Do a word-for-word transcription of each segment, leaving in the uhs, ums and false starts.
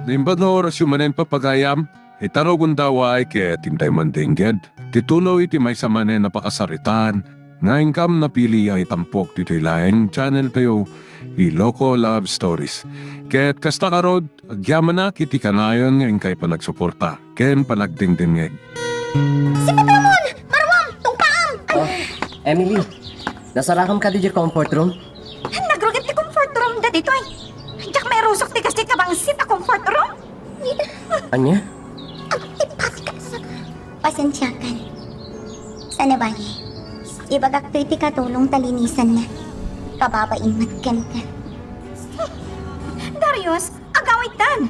Imbag nga orasyo manen, papagayam, itarugonda way ket intay man dengged ti tuloy ti maysa manen a pakasaritaan nga inkam napili a itampok ditoy laeng channel tayo, Iloko Love Stories. Ket kasta ngarud, agyamanak iti kanayon nga inkay panagsuporta ken panagdengdengngeg. Sipit Ramon! Maruam! Tungpaam! Ay! Oh, Emily, nasarakam kadi diay comfort room? Nagrugi ti comfort room da ditoy. Diak mairusok ti kas diay kabangsit a comfort room. Ania? Agtipat ka sa... Pasensiakan. Sana bayi. Ibagak toy ti katulong ta linisanna. Pababain met kenka. Darius, agawidtan.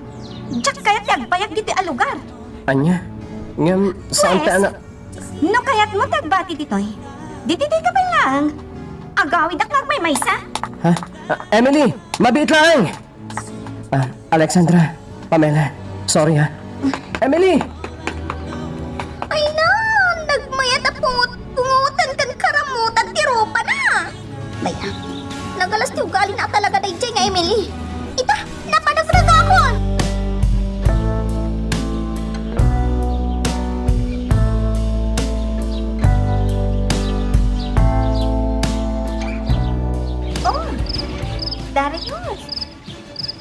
Diak kayat ti agbayag ditoy a lugar. Ania? Ngem, saan ti... Pwes, anak? No kayatmo ti agbati ditoy, ditoy ka pay laeng. Agawidak nga agmaymaysa. Ha? Ah, Emily! Mabiit laeng! Ah, Alexandra, Pamela, sorry ha. Emily! Ay na, nagmayat a pungot-pungotan ken karamutan ti rupana. Mayat, nagalas ti ugalina a talaga daydiay nga Emily. Ita, napanagdagakon! Oh, Darius.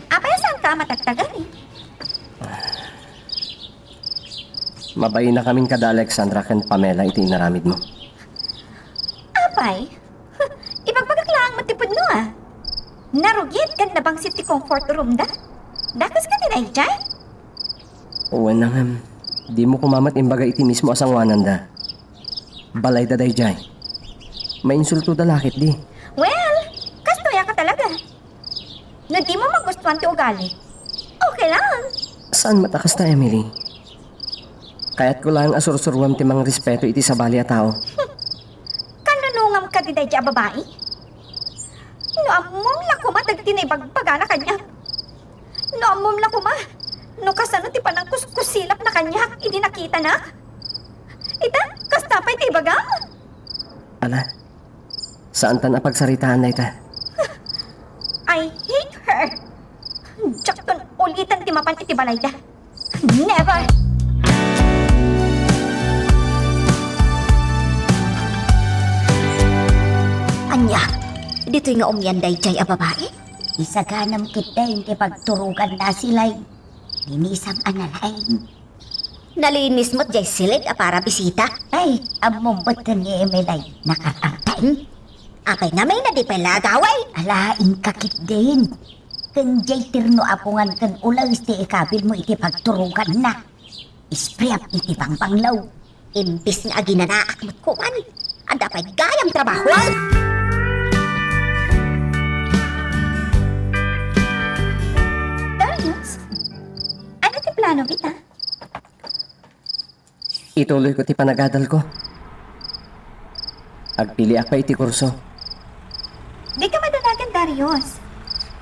Apay a saanka a matagtagari? Mabainakamin kada Alexandra ken Pamela iti inaramidmo. Apay? Ibagbagak laeng met ti pudno a. Narugit ken nabangsit ti comfort room da. Dakes kadi daydiay? Wen, ngem, dimo koma met imbaga iti mismo a sangoananda. Balayda daydiay. Mainsultoda la ketdi. Well, kastoy a ka talaga. No dimo magustuan ti ugali, okay lang. Saan met a kasta, Emily? Kayatko laeng a sursuruem ti mangrespeto iti sabali a tao. Kannunongam kadi daydiay a babai? No ammom la koma dagiti naibagbagana kaniak. No ammom la koma no kasano ti panangkuskusilapna kaniak idi nakitanak. Ita, kasta pay ti ibagam? Ala, saantan a pagsaritaan dayta. I hate her. Diakton uliten ti mapan iti balayda. Never! Ania, ditoy nga umian daydiay a babai? Isaganam ketdi ti pagturoganna, Silay. Linisam a nalaing. Nalinis met diay silid a para bisita. Ay, ammom met ken ni Emily, nakarartaeng. Apay ngamin a di pay la agawid? Ala, inka ketdin. Ken diay terno a pungan ken ules ti ikabilmo iti pagturoganna. Ispriam iti bangbanglo. Imbes nga aginanaak met kuan, adda pay gayam trabahoan. Darius, ania ti planom ita? Ituloyko ti panagadalko. Agpiliak pay iti kurso. Dika madanagan, Darius.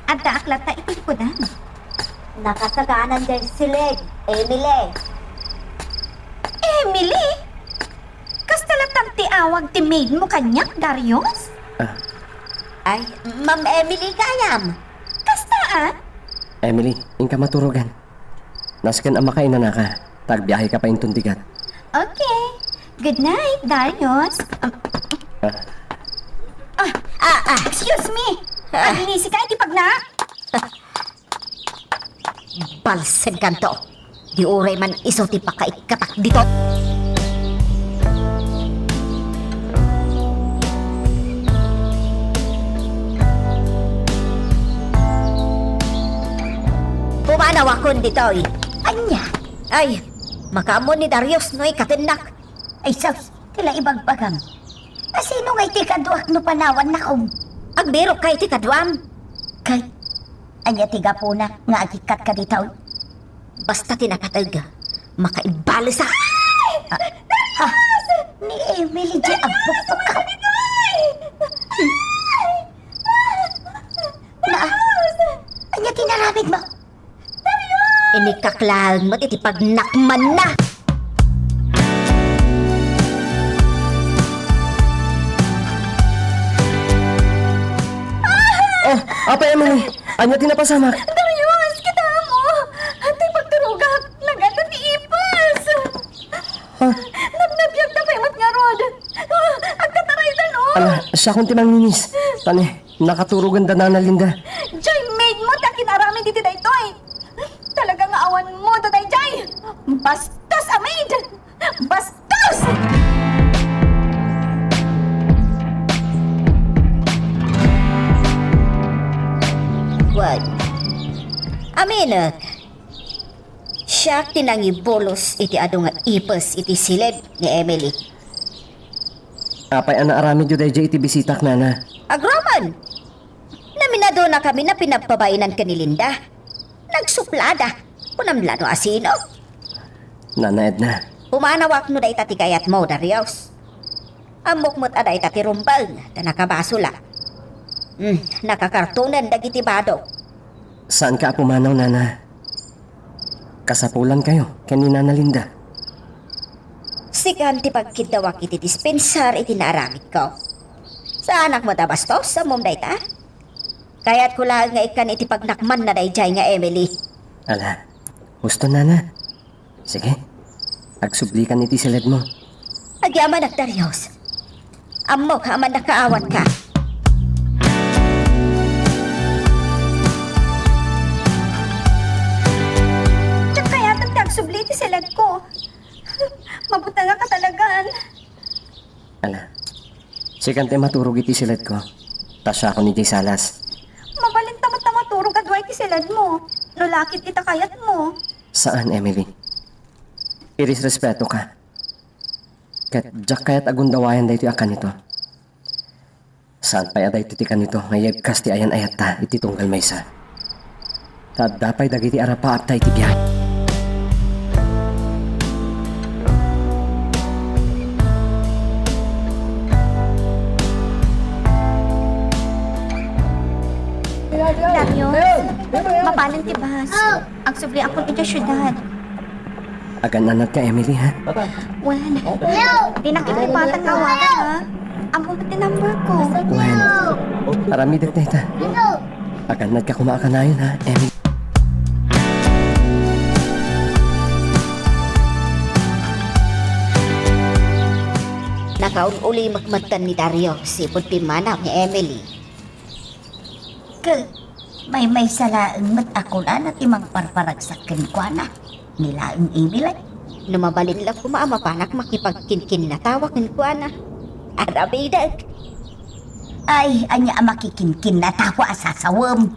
Addaak latta iti likudan. Nakasaganan diay silid, Emily. Emily? Kasta lattan ti awag ti maidmo kaniak, Darius? Ah. Ay, Ma'am Emily gayam. Kasta a? Emily, inka maturogan. Nasken a makainanaka, ta agbiaheka pay inton bigat. Okay. Good night, Darius. Ah. Ah, ah, ah, excuse me. Ah. Aglisika iti pagna. Balsenkanto. Di uray man isu ti pakaikkatak dito. Pumanawakon ditoy. Ania? Ay, makaammo ni Darius no ikatennak. Ay, sus, ti la ibagbagam. Asino ngay ti kaduak no panawannakom? Agbirok kay ti kaduam. Kay, ania ti gapuna nga agikkatka ditoy? Basta ti napateg, makaibalesa. Ay! Ah, ah, ni Emily, di agbukbukam. Na, ania ti inaramidmo? Inikaklang met iti pagnakmanna. Ah, Apo Emily, ania ti napasamak? Darius, kita mo! Ti Siakon ti manglinis. Tani, nakaturoganda Nana Linda. Jay, maid mo ti akin-aramid iti daytoy. Talaga nga awan modo dayjay. Bastos a maid! Bastos! Wen, aminek. Siak ti nangibulos iti adu nga ipes iti siled ni Emily. Apay a naaramidyo dayjay iti bisitak, Nana? Agraman! Naminadunakami a pinagpabainan ken ni Linda. Nagsuplada. Kunam la no asino? Nana Edna. Pumanawak no dayta ti kayatmo, Darius. Ammok met a dayta ti rumbeng ta nakabasolak. Hmm, nakakartonen dagiti badok. Saanka a pumanaw, Nana. Kasapulankayo ken ni Nana Linda. Sikan ti pagkiddawak iti dispensar iti naaramidko. Saanak met a bastos, ammom dayta? Kayatko laeng nga ikkan iti pagnakmanna dayjay nga Emily. Ala, husto, Nana. Sige, agsublikan iti siledmo. Agyamanak, Darius. Ammok a mannakaawat ka. Diak kayaten ti agsubli iti siledko. Mabutengak a talagan. Ala, sikan ti maturog iti siledko. Ta siakon idiay salas. Mabalinta met a maturog a dua iti siledmo. No la ket ita kayatmo. Saan, Emily. Irisrespetoka. Ket diak kayat a gundawayan daytoy a kanito. Saan pay a daytoy ti kanito nga iyegkas ti ayan-ayatta iti tunggal maysa. Ta adda pay dagiti arapaatta iti biag. Darius, mapanen ti bus. Agsubliakon idiay siudad. Agan-anadka, Emily, ha? Wen, di na kita ipatang nga awagan, ha? Ammom ti number ko. Wen, aramidek dayta. Agan-anadka koma a kanayon, ha, Emily? Nakaul-ulimek metten ni Darius iti pimmanaw ni Emily. Ket maymaysa laeng met a kunana ti mangparparagsak kenkuana, ni laeng Emily. No mabalin la koma a mapanak makipagkinkinnatawa kenkuana. Aramidek. Ay, ania a makikinkinnatawa a sasawem?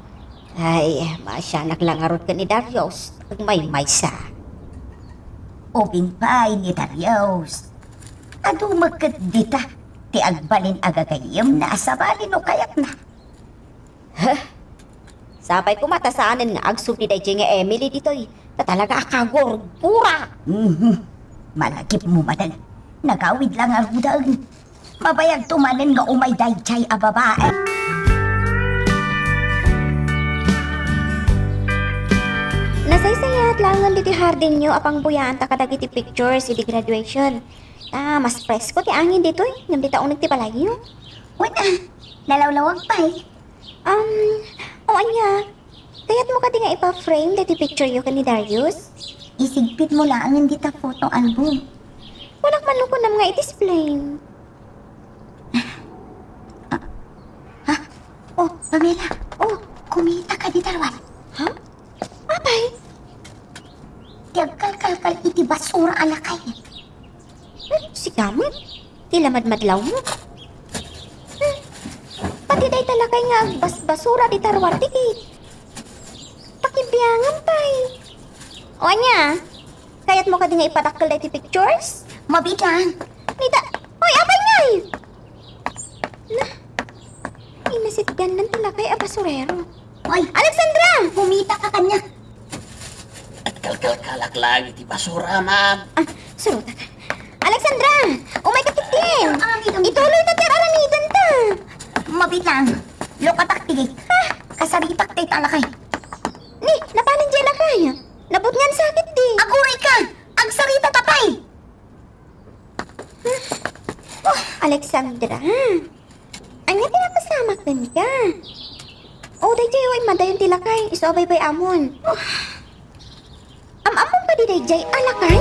Ay, maasianak la ngarud ken ni Darius, agmaymaysa. Ubing pay ni Darius. Adu met ket dita ti agbalin a gagayyemna a sabali no kayatna. Heh! Sapay koma ta saanen nga agsubli daydiay nga Emily ditoy, ta talaga a kagurgura! Mhm. Malagipmo manen. Nagawid la ngaruden. Mabayagto manen nga umay daydiay a babae. Nasaysayaat laengen ditoy hardinyo a pangbuyaanta kadagiti pictures idi graduation. Ta, mas presko ti angin ditoy, ngem dita uneg ti balayyo. Wen a, nalawlawag pay. Um, o ania, kayatmo kadi nga ipa-frame daytoy pictureyo ken ni Darius? Isigpitmo laengen dita photo album. Kunak man no kunam nga i-display. Ah, ha? Oh, Pamela. Oh, kumita kadi ta ruar? Ha? Apay? Ti agkalkalkal iti basura a lakay. Hmm, sika met, ti lamadmadlawmo. Hmm, pati dayta lakay nga agbasbasura dita ruar ti pakibiangan pay. O ania, kayatmo kadi nga ipadakkel daytoy pictures? Mabiit lang. Nita, oy, apay ngay? Na, inasitgannan ti lakay a basurero. Oy, Alexandra! Kumita ka kaniak. Agkalkalkalak laeng iti basura, ma'am. Ah, surotak. Alexandra! Umay ka ketdin! Ah, ah, ah. Ituloy ta ti aramidenta. Mabiit lang. Lukatak ti gate. Ah, kasaritak dayta lakay. Ni, napanen diay lakay? Nabutngan sa ketdi. Aguray ka! Agsarita ta pay! Oh, Alexandra. Ania ti napasamak kenka? O, daydiay, o, immadayon ti lakay. Isu a baybay-amon. Oh. Am-ammom kadi daydiay a lakay?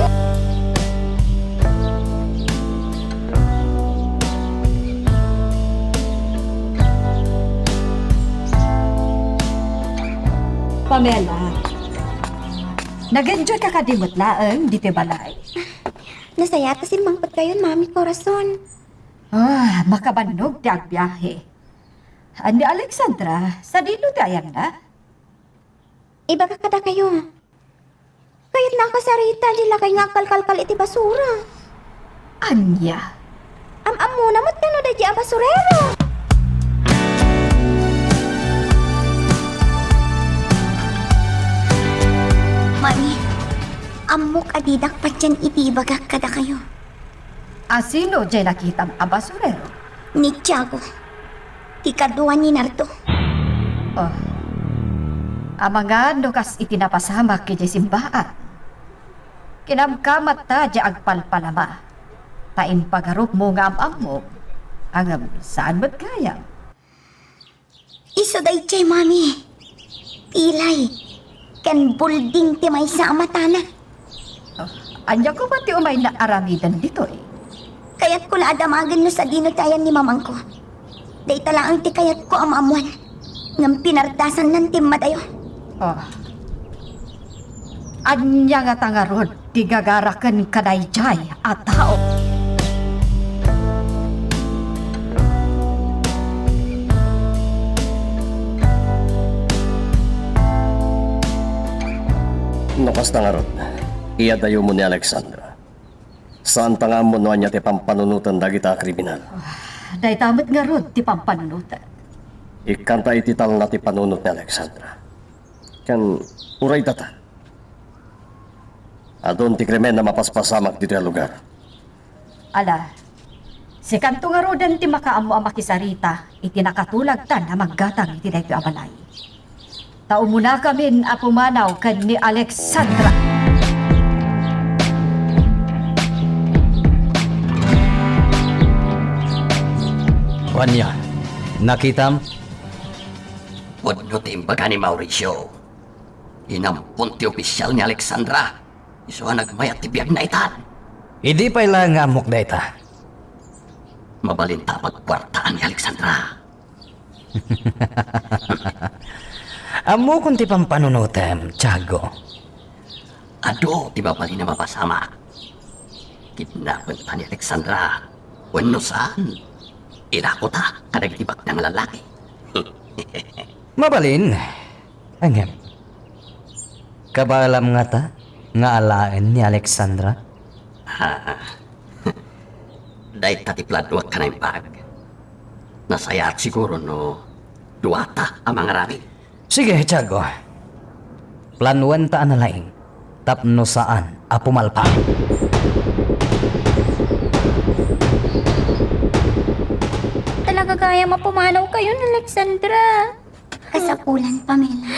Mela, nag-enjoy ka kadi met laeng ditoy balay? Nasayaat a simmangpetkayon, Mami Corazon. Ah, makabannog ti agbiahe. Ni Alexandra, sadino ti ayanna? Ibagak kadakayo. Kayatna a kasarita, di lakay nga agkalkalkal iti basura. Ania? Am-ammona met kano daydi a basurero. Mami, ammok a didak patien iti ibagak kadakayo. A sino diay nakitam a basurero? Ni Tiago. Ti kadua ni Nardo. Oh. Amangan no kas iti napasamak idiay simbaat. Kinamkamatta diay agpalpalama. Ta impagarupmo nga am-ammok. Ngem saan met gayam. Isu daydiay, Mami. Pilay ken bulding ti maysa a matana. Ah, ania koma ti umayna aramiden ditoy? Kayatko la a damagen no sadino ti ayan ni mamangko. Dayta laeng ti kayatko a maammuan. Ngem pinardasannan ti immadayo. Ah. Ania ngata ngarud ti gagaraken kadaydiay a tao? No kasta ngarud, iyadayumo ni Alexandra. Saanta nga ammo no ania ti pampanunoten dagita a kriminal. Ah, dayta met ngarud ti pampanunoten. Ikkanta iti talna ti panunot ni Alexandra. Ken uray data. Adun ti krimen a mapaspasamak ditoy a lugar. Ala, sikanto ngaruden ti makaammo a makisarita iti nakatulagtan a manggatang iti daytoy a balay. Ta umunakamin a pumanaw ken ni Alexandra. Ania, nakitam? Pudno ti imbaga ni Mauricio. Inampon ti opisial ni Alexandra. Isu a nagmayat ti biagna itan. Idi pay la nga ammok dayta. Mabalin ta pagkuartaan ni Alexandra. Ammokon ti pampanunotem, Tiago. Adu ti mabalin a mapasamak. Kidnapenta ni Alexandra. Wenno saan? Ilakota kadagiti baknang a lallaki. Mabalin. Ngem, kabaelam ngata nga alaen ni Alexandra? Ah, dayta ti planuak a naimbag. Nasayaat siguro no duata a mangaramid. Sige, Tiago. Planuenta a nalaing tapno saan a pumalpak. Talaga gayam a pumanawkayon, Alexandra. Kasapulan, Pamela.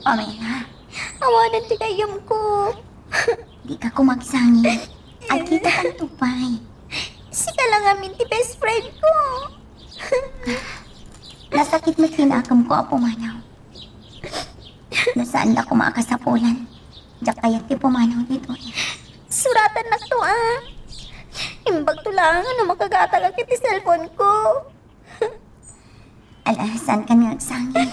Pamela. Awanen ti gayyemko. Dika koma agsangit. Agkitatanto pay. Sika la ngamin ti best friend ko. Nasakit met ti nakemko a pumanaw. No saan la koma a kasapulan, diak kayat ti pumanaw ditoy. Suratannakto, a. Imbagto laeng no makagatagak iti cellphone ko. Ala, saankan nga agsangit.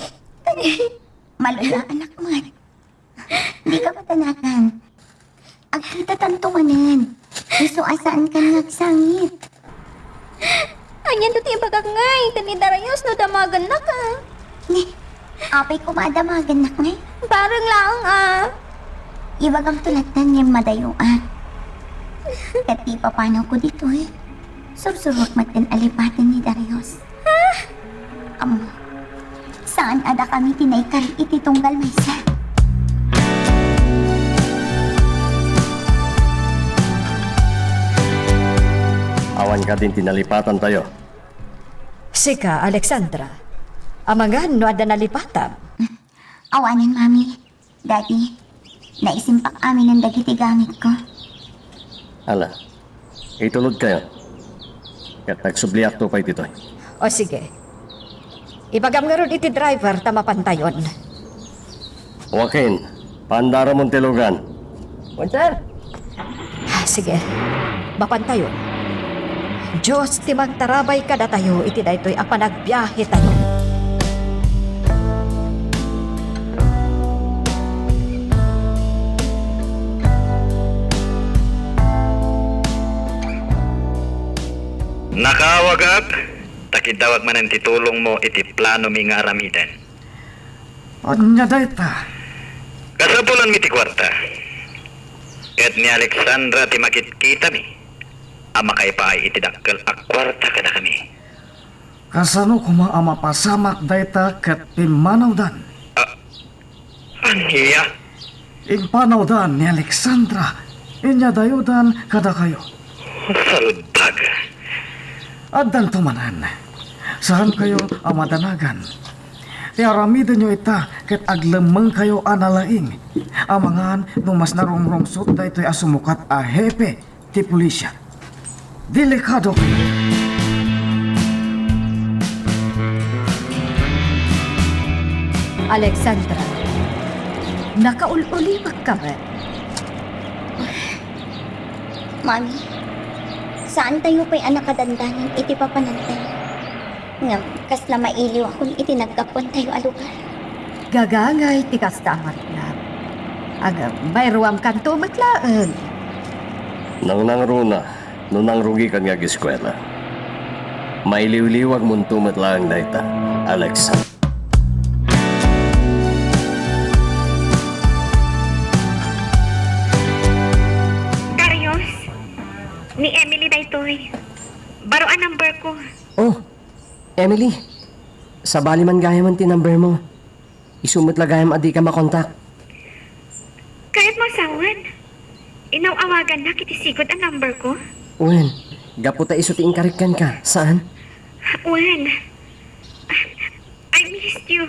Maluyaan met. Dika patanagan. Agkitatanto manen. Isu a saankan nga agsangit. Anianto ti ibagak ngay ken ni Darius no damagennak, a? Ni, apay koma a damagennak ngay? Bareng laeng, a. Ibagamto latta ngem madayoak. Ket ti ipapanawko ditoy, sursuroak met ti alipaten ni Darius. Ammo, saan a dakami ti naikari iti tunggal maysa. Awan kadin ti nalipatantayo. Sika, Alexandra, amangan no adda nalipatam? Awanen, Mami. Daddy, naisimpak aminen dagiti gamitko. Ala, itulodkayo. Ket agsubliakto pay ditoy. O, sige. Ibagam ngarud iti driver ta mapantayon. Joaquin, pandaramon ti lugan. Wen, sir. Ah, sige. Mapantayon. Dios ti mangtarabay kadatayo iti daytoy a panagbiahetayo. Nakaawagak, ta kiddawak manen ti tulongmo iti planomi nga aramiden. Ania dayta? Kasapulanmi ti kuarta. Ket ni Alexandra ti makitkitami a makaipaay iti dakkel a kuarta kadakami. Kasano koma a mapasamak dayta ket pimmanawdan? Ah, ania? Impanawdan ni Alexandra, inyadayodan kadakayo. Salbag. Addanto manen. Saankayo a madanagan. Ti aramidenyo ita ket aglemmengkayo a nalaing. Amangan no mas narungrungsot daytoy a sumukat a hepe ti pulisya. Delikado. Alexandra, nakaul-uliwak ka met. Mami, saantayo pay a nakadandanan iti papanantayo. Ngem kasla mailiwakon iti naggapuantayo a lugar. Gagangay ti kasta a mariknam. Ngem mairuamkanto met laeng. Nangnangruna no nangrugikan nga ageskuela. Mailiwliwagmonto met laeng dayta, Alexa. Darius, ni Emily daytoy. Baro a number ko. Oh, Emily, sabali man gayamen ti number mo. Isu met la gayam a dika makontak. Kayatmo a sawen? Inaw-awagannak iti sigud a number ko? Wen, gapu ta isu ti inkarik kenka, saan? Wen, I missed you.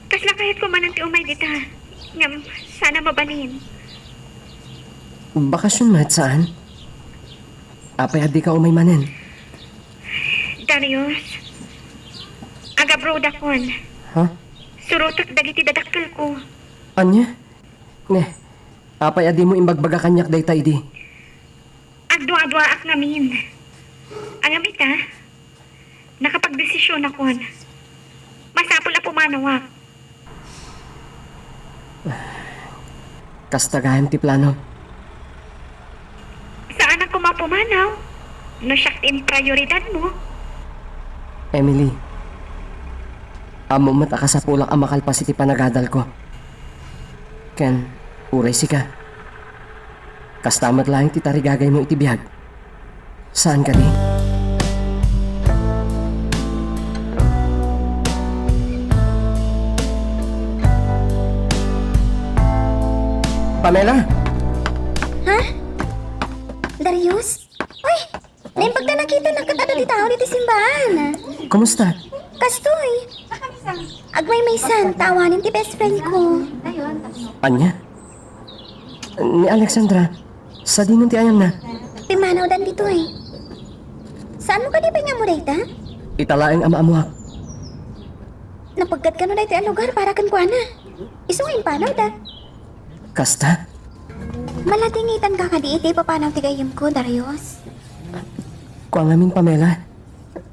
Kasla kayatko manen ti umay dita. Ngem, saan a mabalin. Bakasyon met, saan? Apay a dika umay manen? Darius, agabrodakon. Ha? Surotek dagiti dadakkelko. Ania? Ne, apay a dimo imbagbaga kaniak dayta idi? Agduaduaak ngamin. Ngem ita, nakapagdesisionakon. Masapul a pumanawak. Kasta gayam ti plano. Saanak koma a pumanaw no siak ti imprioridadmo. Emily, ammom met a kasapulak a makalpas iti panagadalko. Ken, uray sika. Kasta met laeng ti tarigagaymo iti biag. Saan kadi? Pamela? Ha? Darius? Uy! Naimbag ta nakitanak ket adda ti tao ditoy simbaan. Kumusta? Kastoy. Agmaymaysan, ta awanen ti best friend ko. Ania? Ni Alexandra, sadino ti ayanna? Pimmanawdan ditoy. Saanmo kadi pay nga ammo dayta? Ita laeng a maammoak. Napeggad kano daytoy a lugar para kenkuana. Isu nga impanawda. Kasta? Maladingitanka kadi iti ipapanaw ti gayyemko, Darius? Kua ngamin, Pamela.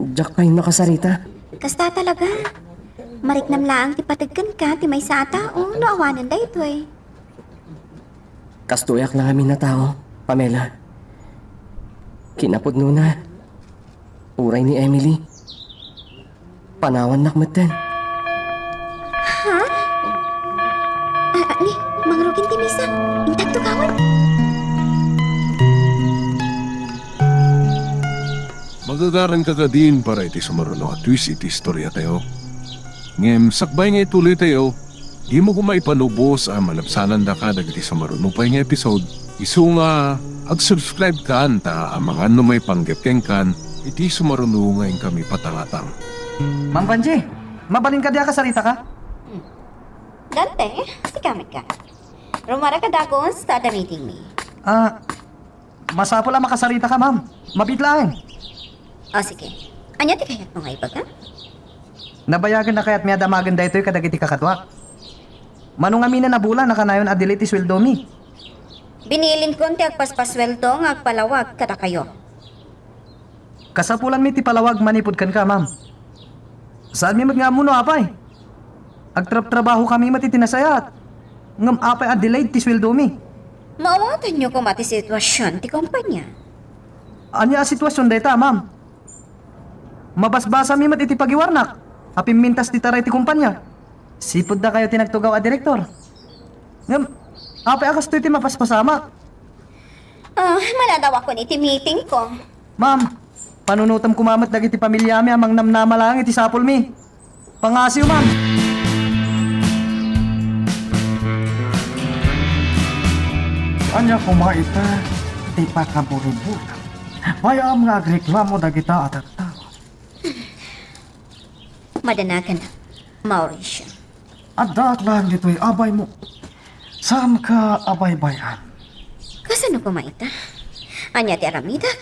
Diak pay nakasarita. Kasta talaga. Mariknam laeng ti pateg kenka ti maysa a tao no awanen daytoy. Kastoyak la ngamin a tao, Pamela. Kinapudnona, uray ni Emily, panawannak metten. Ha? Ah, ah, ni, mangrugin ti misa. Intagto gawad. Magagaranka kadin para iti sumaruno a twist iti istoriatayo. Ngem sakbay nga ituloytayo, dimo koma ipalubos a malabsanandaka dagiti sumaruno pay nga episode. Isu nga, ag-subscribe kan ta amangan no maipanggep kenkan iti sumaruno nga inkami patangatang. Ma'am Panji, mabalin kadi a kasaritaka? Dante, sika met ka. Rumara ka dagus ta adda meetingmi. Ah, masapul a makasaritaka, ma'am. Mabiit laeng. O, sige. Ania ti kayatmo nga ibaga? Nabayagen a kayatmi a damagen daytoy kadagiti kakaduak. Mano ngamin a nabulan a kanayon a delay ti sueldomi. Binilinkon ti agpaspasueldo nga agpalawag kadakayo. Kasapulanmi ti palawag manipud kenka, ma'am. Saanmi met nga ammo no apay. Agtrabtrabahokami met iti nasayaat. Ngem apay a delayed ti sueldomi? Maawatanyo koma ti situasion ti kompania. Ania a situasion dayta, ma'am? Mabasbasami met iti pagiwarnak a pimmintas ti taray ti kumpania. Sipud dakayo ti nagtugaw a direktor. Ngem, apay a kastoy ti mapaspasamak? Ah, maladawakon iti meeting ko. Ma'am, panunotem koma met dagiti pamiliami a mangnamnama laeng iti sapulmi. Pangngasiw, ma'am. Ania koma ita ti pakaburburam? Bay-am nga agreklamo dagita a tattao. Madanagan, Mauricio. Addaak laeng ditoy abaymo. Saanka a baybay-an? Kasano koma ita? Ania ti aramidak?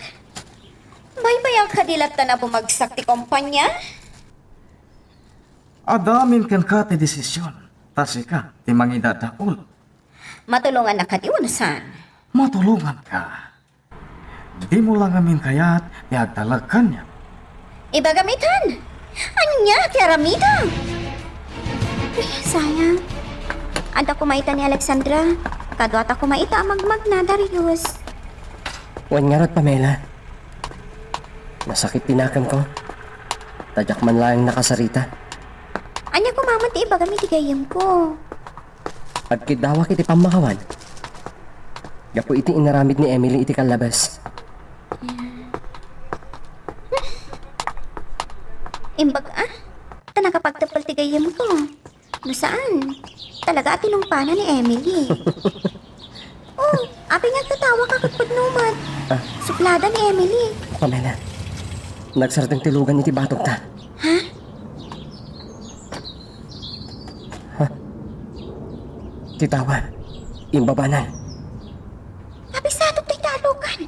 Baybayak kadi latta a bumagsak ti kumpania? Adda amin kenka ti desisyon. Ta sika ti mangidadaul. Matulongannak kadi wenno saan? Matulonganka. Dimo la ngamin kayat ti agtalek kaniak. Ibagam itan. Ania ti aramidem? Eh, sayang. Adda koma ita ni Alexandra. Kaduata koma ita a magmagna, Darius. Wen ngarud, Pamela. Nasakit ti nakemko. Ta diak man laeng nakasarita. Ania koma met ti ibagam iti gayyemko? Agkiddawak iti pammakawan gapu iti inaramid ni Emily iti kallabes. Imbag a, ta nakapagteppel ti gayyemko. No saan, talaga a tinungpana ni Emily. Oh, apay nga agtatawaka ket pudno met. Ah. Suplada ni Emily. Pamela, nagsardeng ti lugan iti batogta. Ha? Ha? Ti tawa, imbabanan. Abisadok dayta a lugan.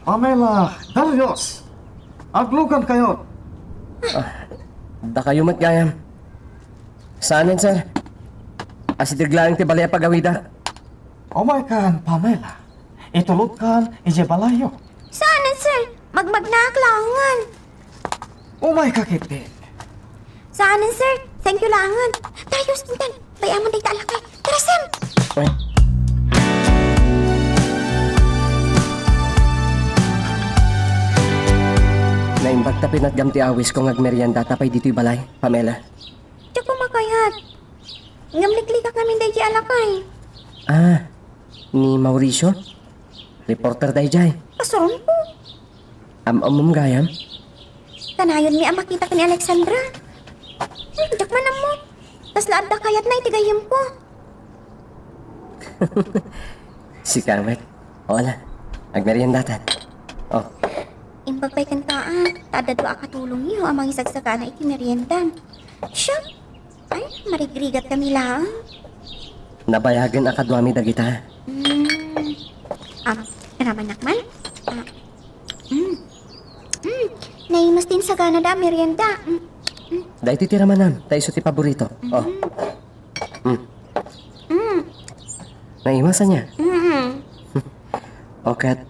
Pamela, Darius! Aglugankayo! Ah, dakayo met gayam. Saanen, sir. Asideg laeng ti balay a pagawidak. Umaykan, Pamela. Itulodkan idiay balayyo. Saanen, sir. Magmagnaak laengen. Umayka ketdi. Saanen, sir. Thank you laengen. Darius, intan. Bay-amon dayta a lakay. Tara, Sam! Ay. Naimbag ta pinatgam ti awisko nga agmerienda ta pay ditoy balay, Pamela. Diak koma kayat. Ngem liklikak ngamin daydiay a lakay. Ah, ni Mauricio? Reporter daydiay. Pasuronko. Am-ammom gayam? Kanayonmi a makitak ni Alexandra. Hmm, diak man ammo. Kasla adda kayatna iti gayyemko. Sika met. O, ala. Agmeriendatan. O. Imbag pay kenka, a, ta adda dua a katulongyo a mangisagsagana iti meriendam. Siak, ay, marigrigat kami laeng. Nabayagen a kaduami dagita. Hmm. Am, ramanak man? Ah. Hmm. Hmm. Naimas ti insaganada a merienda. Hmm. Hmm. Daytoy ti ramanam, ta isu ti paborito. O. Hmm. Hmm. Hmm. Naimas, ania? Hmm. O ket,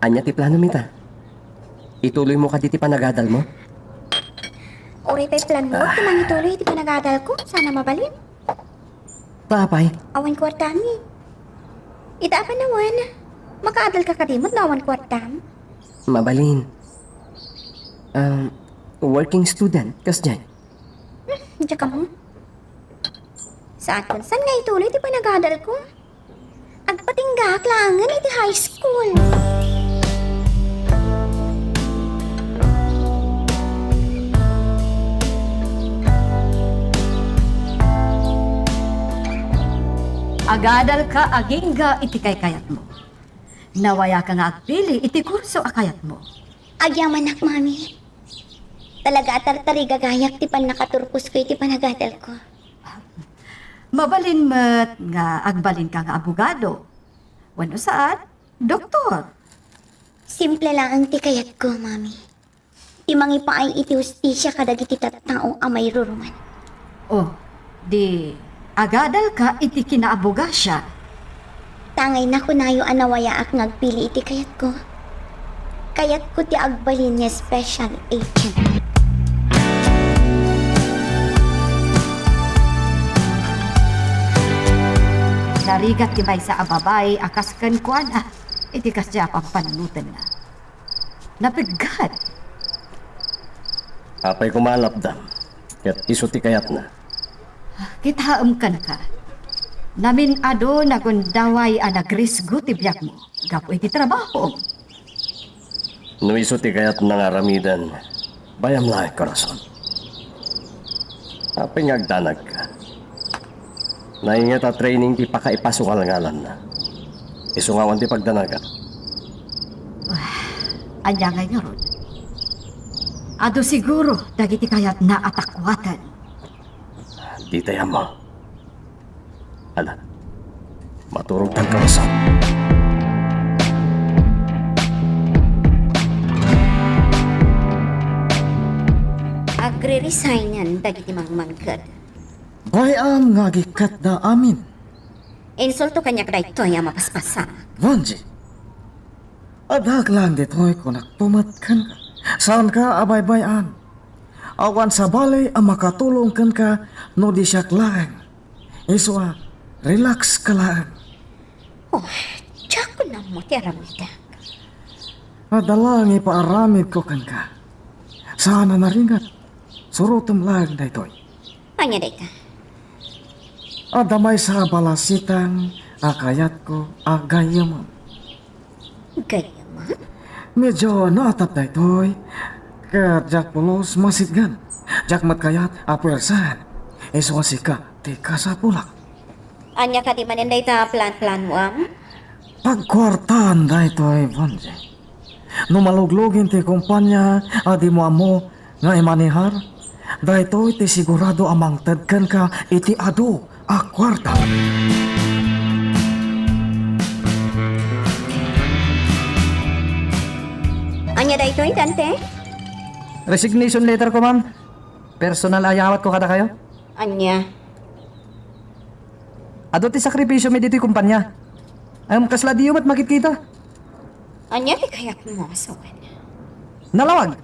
ania ti planom ita? Ituloymo kadi ti panagadalmo? Uray pay planmo ti mangituloy iti panagadalko, saan a mabalin. Ta apay? Awan kuartami. Ita a panawen, makaadalka kadi met no awan kuartam? Mabalin. Um, working student, kasdiay. Hmm, diak ammo. Saankon saan nga ituloy ti panagadalko. Agpatinggaak laengen iti high school. Agadalka agingga iti kaykayatmo. Nawayaka nga agpili iti kurso a kayatmo. Agyamanak, Mami. Talaga a tartarigagayak ti pannakaturposko iti panagadalko. Mabalin met nga agbalinka nga abogado. Wenno saan, doktor. Simple laeng ti kayatko, Mami. Ti mangipaay iti hustisia kadagiti tattao a mairuruman. O, di agadalka iti kinaabogasia. Tangay nakunayo a nawayaak nga agpili iti kayatko. Kayatko ti agbalin nga special agent. Narigat ti maysa a babai a kas kenkuana iti kasdiay a pampannutenna. Napiggat. Apay koma a lapdam, ket isu ti kayatna. Kitaem kenka. Namin-adu nagundaway a nagrisgo ti biagmo gapu iti trabaho. No isu ti kayatna nga aramiden, bayam laeng, korason. Apay nga agdanagka? Nainget a training ti pakaipasungalngalanna. Isu nga awan ti pagdanagak. Ah, ania ngay ngarud? Adu siguro dagiti kayatna a takuaten. Ditay ammo. Ala, maturogtan, korason. Agre-resignen dagiti mangmangked. Bay-am nga agikkatda amin. Insulto kaniak daytoy a mapaspasamak. Vanji, addaak laeng ditoy, kunak to met kenka. Saanka a baybay-an. Awan sabali a makatulong kenka no di siak laeng. Isu a, relax ka laeng. Oh, diak kunam mo ti aramidek. Adda laeng ipaaramidko kenka. Saan a naringat. Surotem laeng daytoy. Ania dayta? Adda maysa a balasitang a kayatko a gayyemem. Gayyemem? Medyo naatap daytoy, ket diak pulos masitgan. Diak met kayat a puersaen. Isu a sika ti kasapulak. Ania kadi manen dayta a plan-planoam? Pagkuartaan daytoy, Vanji. No maluglugen ti kumpania a dimo ammo nga imanehar, daytoy ti sigurado a mangted kenka iti adu a kuarta. Ania daytoy, Dante? Resignation letter ko, ma'am. Personal a iyawatko kadakayo. Ania? Adu ti sakripisiomi ditoy kumpania. Ngem kasla diyo met makitkita. Ania ti kayatmo a sawen? Nalawag.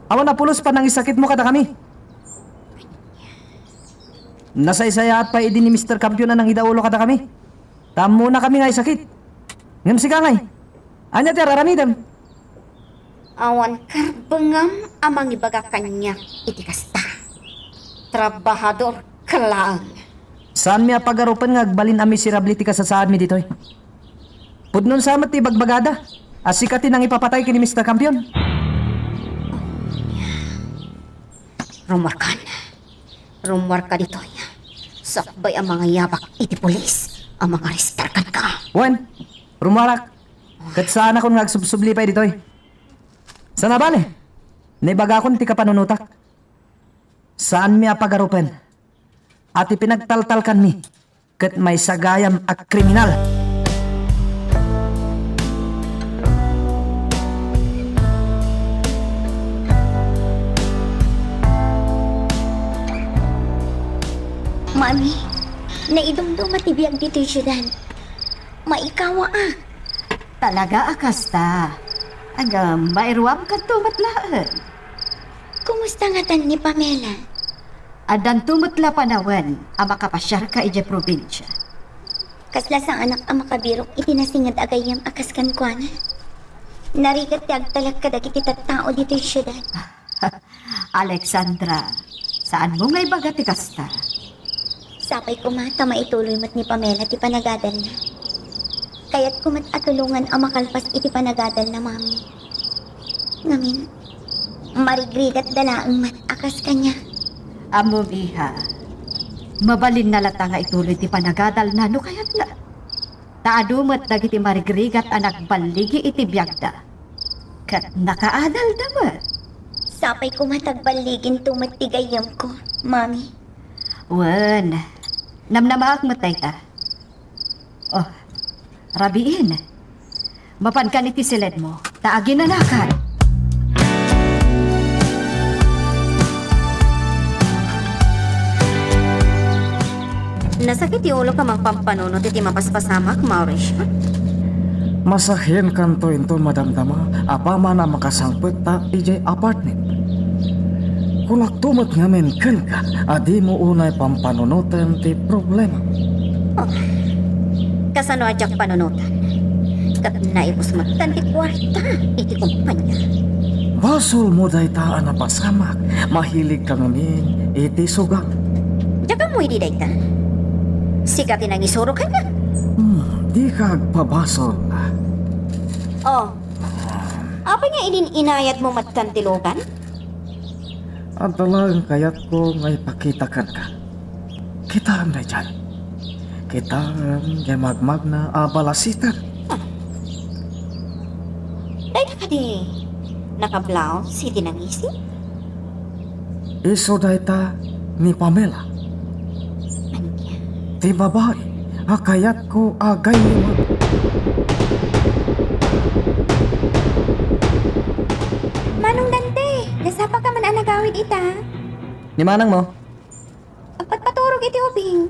Awan a pulos panangisakitmo kadakami. Nasaysayaat pay idi ni Mister Campion a nangidaulo kadakami. Ta ammonakami nga agsakit. Ngem sika ngay, ania ti ar-aramidem? Awan karbengam a mangibaga kaniak iti kasta. Trabahador ka laeng. Saanmi a pagarupen nga agbalin a miserable ti kasasaadmi ditoy. Pudnon sa met ti ibagbagada a sika ti nangipapatay ken ni Mister Campion. Rummuarkan. Rummuarka ditoy. Sakbay a mangayabak iti pulis a mangarestar kenka. Wen, rummuarak. Ket saanakon nga agsubsubli pay ditoy. Sana bale, naibagakon ti kapanunotak. Saanmi a pagarupen a ti pinagtaltalkanmi ket maisagayam a kriminal. Mami, naidumduma ti biag ditoy siudad. Maikawaak. Talaga a kasta. Ngem, mairuam kadto met laeng. Kumusta ngatan ni Pamela? Addanto met la panawen a makapasiarka idiay probinsia. Kasla saanak a makabirok iti nasinged a gayyem a kas kenkuana. Narigat ti agtalek kadagiti tattao ditoy siudad. Alexandra, saanmo nga ibaga ti kasta? Sapay koma ta maituloy met ni Pamela ti panagadalna. Kayatko met a tulongan a makalpas iti panagadalna, Mami. Ngamin, marigrigatda laeng met a kas kaniak. Ammom, iha, mabalinna latta nga ituloy ti panagadalna no kayatna. Ta adu met dagiti marigrigat a nagballigi iti biagda. Ket nakaadalda met. Sapay koma ta agballiginto met ti gayyemko, Mami. Wen, namnamaak met dayta. Oh, rabiin. Mapankan iti siledmo, ta aginanakan. Nasakit ti ulok a mangpampanunot iti mapaspasamak, Mauricio. Masakienkanto inton madamdama apaman a makasangpet ta idiay apartment. Kunakto met ngamin kenka a dimo unay pampanunoten ti problema. Oh, kasano a diak panunotan? Ket naibus met ti kuarta iti kumpania. Basolmo dayta a napasamak, mahiligka ngamin iti sugat. Diak ammo idi dayta. Sika ti nangisuro kenka. Hmm, dika agpabasol. Oh, apay nga inin-inayatmo met kan ti Logan? Adda laeng kayatko nga ipakita kenka. Kitaem daydiay. Kitaem diay magmagna a balasiten. Dayta kadi naka-blouse iti nangisit? Isu dayta ni Pamela. Ania? Ti babai a kayatko a gayuma. Manong Dante, nasapaka man a nagawid ita? Ni manangmo? Agpatpaturog iti ubing.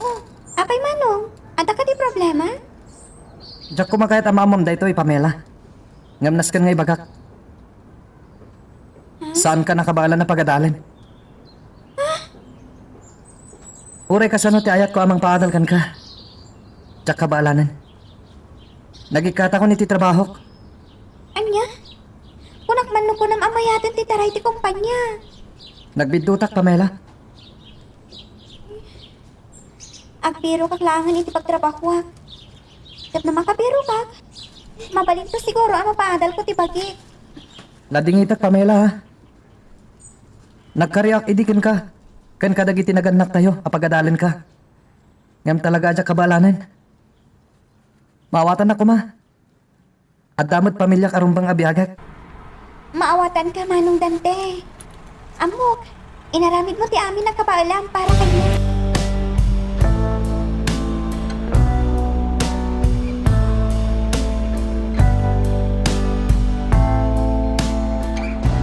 Oh, apay manong? Adda kadi problema? Diak koma kayat a maammom daytoy, Pamela. Ngem nasken nga ibagak. Huh? Saanka nakabaelan a pagadalen. Uray kasano ti ayatko a mangpaadal kenka. Diak kabaelanen. Nagikkatakon iti trabahok. Ania? Kunak man no kunam a mayaten ti taray ti kumpanya. Nagbiddutak, Pamela. Agbirokak laengen iti pagtrabahoak. Ket no makabirokak, mabalinto siguro a mapaadalko ti bagik. Nadingitak, Pamela, ha? Nagkariak idi kenka, ken kadagiti nagannaktayo a pagadalenka. Ngem talaga a diak kabaelanen. Maawatannak koma. Adda met pamiliak a rumbeng a biagek. Maawatanka, Manong Dante. Ammok, inaramidmo ti amin a kabaelam para kaniak.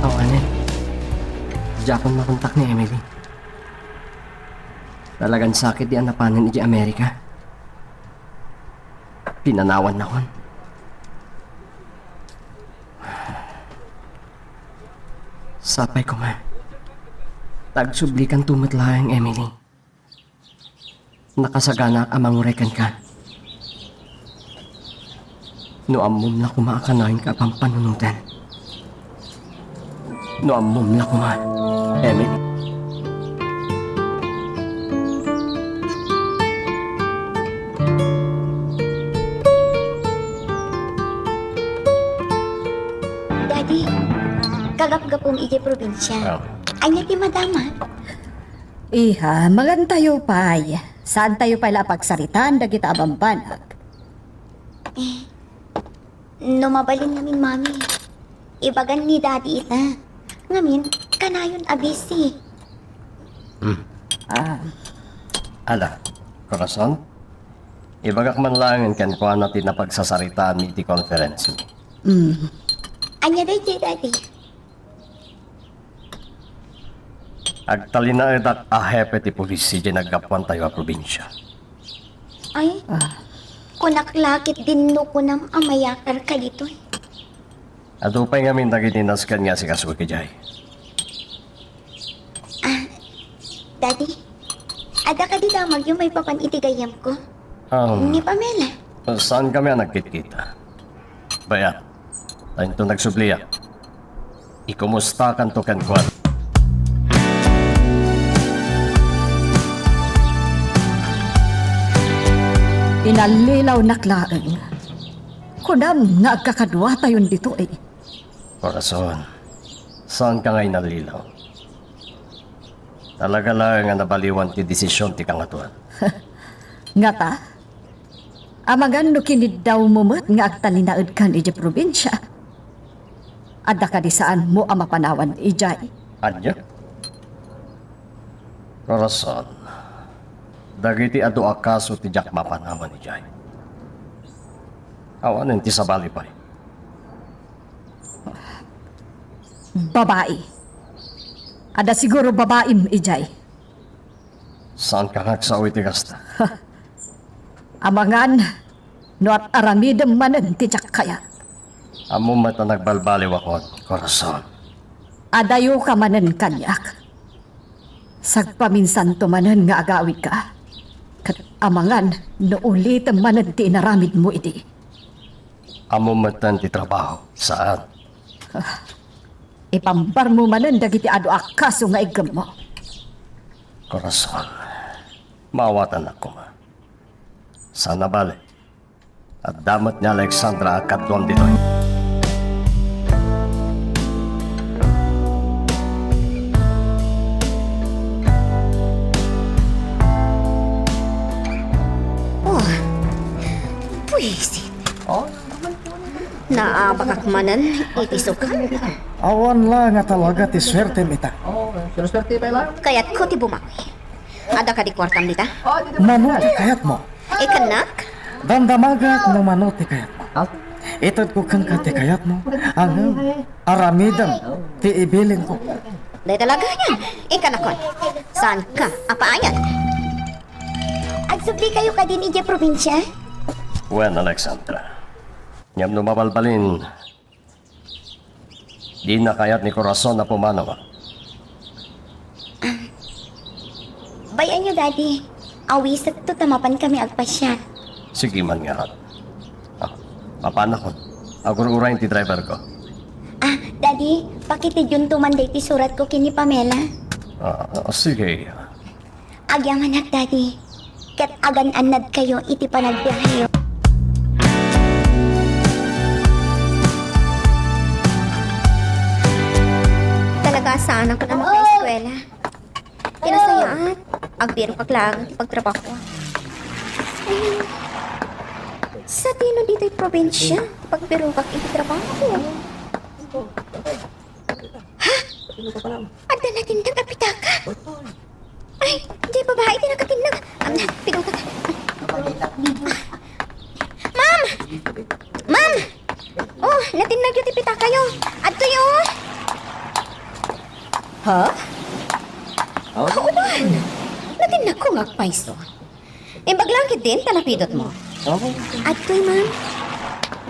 Awanen, diakon makontak ni Emily. Talagan sakit di a napanen iti Amerika. Pinanawannakon. Sapay koma. Ta agsublikanto met laeng, Emily. Nakasaganaak a manguray kenka. No ammom la koma a kanayon ka a pampanunoten. No ammom la koma, Emily. Daddy, kagapgapum idiay probinsia. Ah. Ania ti madama? Iha, magantayo pay. Saantayo pay la a pagsaritaan dagita a bambanag. Eh, no mabalin ngamin, Mami, ibagan ni Daddy ita. Ngamin, kanayon a busy. Hmm. Ah. Ala, Corazon, ibagak man laengen kenkuana ti napagsasaritaanmi iti conference mi. Hmm. Ania daydiay, Daddy? Agtalinaedak a hepe ti pulis idiay naggapuantayo a probinsia. Ay, ah, kunak la ketdin no kunam a mayakarka ditoy. Adu pay ngamin dagiti nasken nga asikasok idiay. Ah, Daddy, adda kadi damagyo maipapan iti gayyemko? Um, ni Pamela? Saan kami a nagkitkita? Baya, ta inton nagsubliak, ikumustakanto kenkuana. Inallilawnak laeng. Kunam nga agkakaduatayon ditoy. Corazon, saanka nga inallilaw? Talaga laeng a nabaliwan ti desisyon ti Kangatoan. Ngata? Amangan no kiniddawmo met nga agtalinaedkan idiay probinsia. Adda kadi saanmo a mapanawan idiay? Ania? Corazon, dagiti adu a kaso ti diak mapanawan idiay. Awanen ti sabali pay. Babai. Adda siguro babaim idiay. Saanka nga agsao iti kasta? Amangan no at-aramidem manen ti diak kayat. Ammom met a nagbalbaliwakon, Corazon. Adayoka manen kaniak. Sagpaminsanto manen nga agawidka. Ket amangan no ulitem manen ti inaramidmo idi. Ammom metten ti trabaho, saan? Ipambarmo manen dagiti adu a kaso nga iggemmo. Corazon, maawatannak koma. Saan a bale, adda met ni Alexandra a kaduam ditoy. Oh, buisit. Naabakak manen iti sukat. Awan la nga talaga ti suertem ita. Kayatko ti bumawi. Adda kadi kuartam dita? Mano ti kayatmo? Ikannak? Damdamagak no mano ti kayatmo. Itedko kenka ti kayatmo. Ngem, aramidem ti ibilingko. Dayta la gayam. Ikannakon. Saanka a paayat? Agsubli kayo kadin idiay probinsia? Wen, Alexandra. Ngem no mabalbalin, dina kayat ni Corazon a pumanaw. Bay-anyo, Daddy. Awisekto ta mapan kami agpasiar. Sige man ngarud. Ah, mapanakon. Agur-urayen ti driver ko. Ah, Daddy, pakitedionto man daytoy suratko ken ni Pamela. Ah, ah, sige. Agyamanak, Daddy, ket agan-annadkayo iti panagbiaheyo. Talaga, saanak a makaeskuela. Ti nasayaat, agbirokak laeng ti pagtrabahoak. Ay, sadino ditoy probinsia ti pagbirokak iti trabaho? Ha? Adda natindeg a pitaka? Ay, diay babai ti nakatindeg. Am, pinutak. Ma'am! Ma'am! Oh, natinnegyo ti pitakayo. Adtoy, oh. Ha? Oh. Kauban. Natinnegko nga agpayso. Imbag lang ketdin ta napidotmo. Oh. Adtoy, ma'am.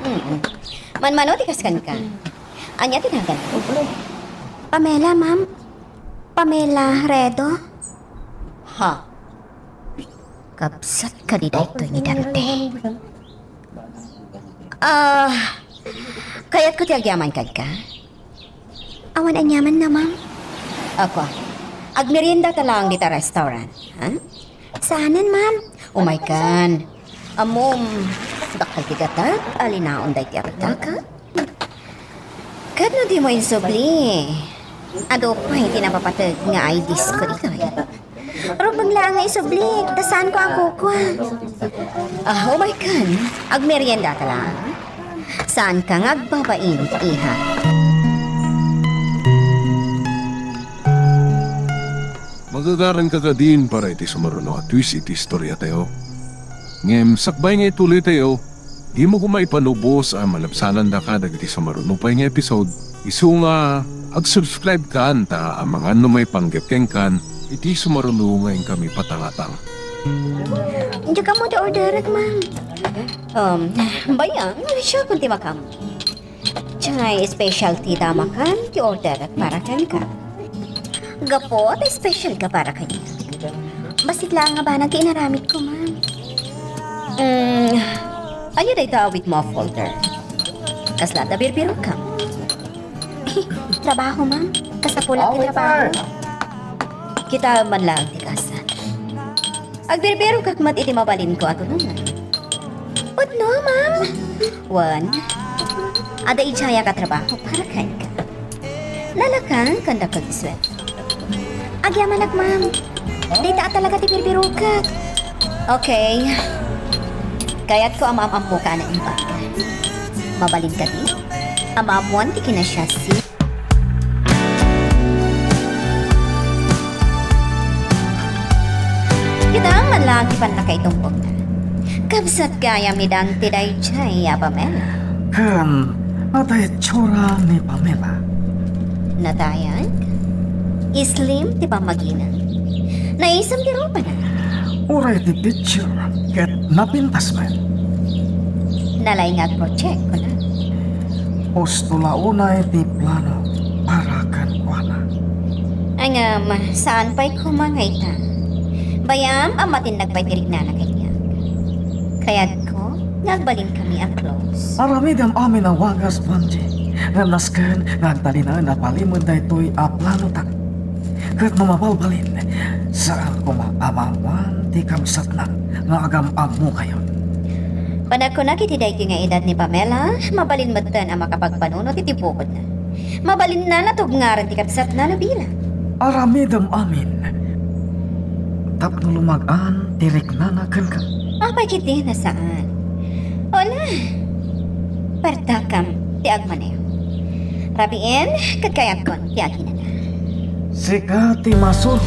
Mm. Manmano ti kas kenka. Ania ti nagan? Pamela, ma'am. Pamela Redo. Ha? Kabsat kadi daytoy ni Dante? Ah, kayatko ti agyaman kenka. Awan aniamanna, ma'am. Ako, agmerienda ta laeng dita restaurant, ha? Saanen, ma'am. Umaykan. Ammom, dakkel ti gatad a linaon daytoy a pitaka. Ket no dimo insubli, adu pay ti napapateg nga I Ds ko ditoy. Rumbeng laeng nga isublik, ta saanko a kukua. Ah, umaykan. Agmeriendata laeng. Saanka nga agbabain, iha. Magagaranka kadin para iti sumaruno a twist iti istoriatayo. Ngem sakbay nga ituloytayo, dimo koma ipanubos a malabsanandaka dagiti sumaruno pay nga episode, isu nga agsubscribe kan ta amangan no maipanggep kenkan iti sumaruno nga inkami patangatang. Diak ammo ti orderek, ma'am. Um, Bayam, siakon ti makam. Diay specialty da makan ti order para kenka. Gapu ta special ka para kaniak. Bassit laeng nga banag ti inaramidko, ma'am. Mm, ania dayta awitmo a folder? Kasla adda birbirokam? Trabaho, ma'am. Kasapulak ti trabaho. Kitaem man laeng ti kasta. Agbirbirokak met iti mabalinko a tulongan. Pudno, ma'am. Wen, adda idiayak a trabaho para kenka. Nalakan ken dakkel ti sueldo. Agyamanak, ma'am. Dayta a talaga ti birbirokak. Okay. Kayatko a maam-ammoka a naimbag. Mabalin kadi a maammoan ti kinasiasi. Kitaem man laeng ti pannakaitumbongna. Kabsat gayam ni Dante daydiay a Pamela. Ken, ania ti itsura ni Pamela? Natayan? Slim ti pammagina. Naisem ti rupana. Uray ti picture ket napintas met. Nalaing nga agproject, kuna. Husto la unay ti plano para kenkuana. Ngem, saan pay koma nga ita? Bayam a matinnag pay ti rignana kaniak. Kayatko nga agbalinkami a close. Aramidem amin a wagas, Vangie, ngem nasken nga agtalinaen a palimed daytoy a planota. Ket no mabalbalin, saan koma a maammoan ti kabsatna nga agam-ammokayon. Panagkunak iti daytoy nga edad ni Pamela, mabalin metten a makapagpanunot iti bukodna. Mabalinna a tubngaran ti kabsatna no bilang. Aramidem amin tapno lumag-an ti riknana kenka. Apay ketdi a saan? Wala. Pardakam ti agmaneho. Rabiin, ket kayatkon ti aginana. Sika ti masuro.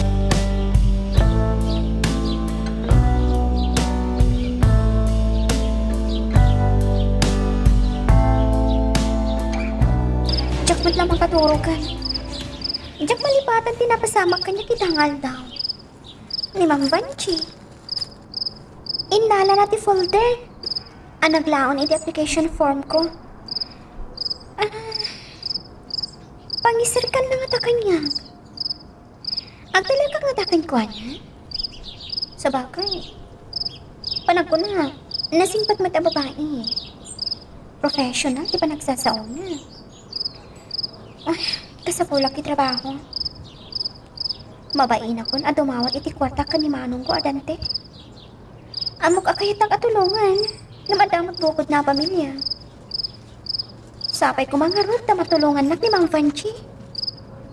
Diak met la makaturo ken. Diak malipatan ti napasamak kaniak ita nga aldaw. Ni Mang Vangie. Innalana ti folder a naglaon iti application form ko. Ah, pangiserkan na ngata kaniak. Agtalekak ngata kenkuana? Sabagay, panagkunak, nasingpet met a babai. Professional ti panagsasaona. Ah, kasapulak ti trabaho. Mabainakon a dumawat iti kuarta ken ni manongko a Dante. Ammok a kayatnak a tulongan, ngem adda met bukodna a pamilia. Sapay koma ngarud ta matulongannak ni Mang Vangie.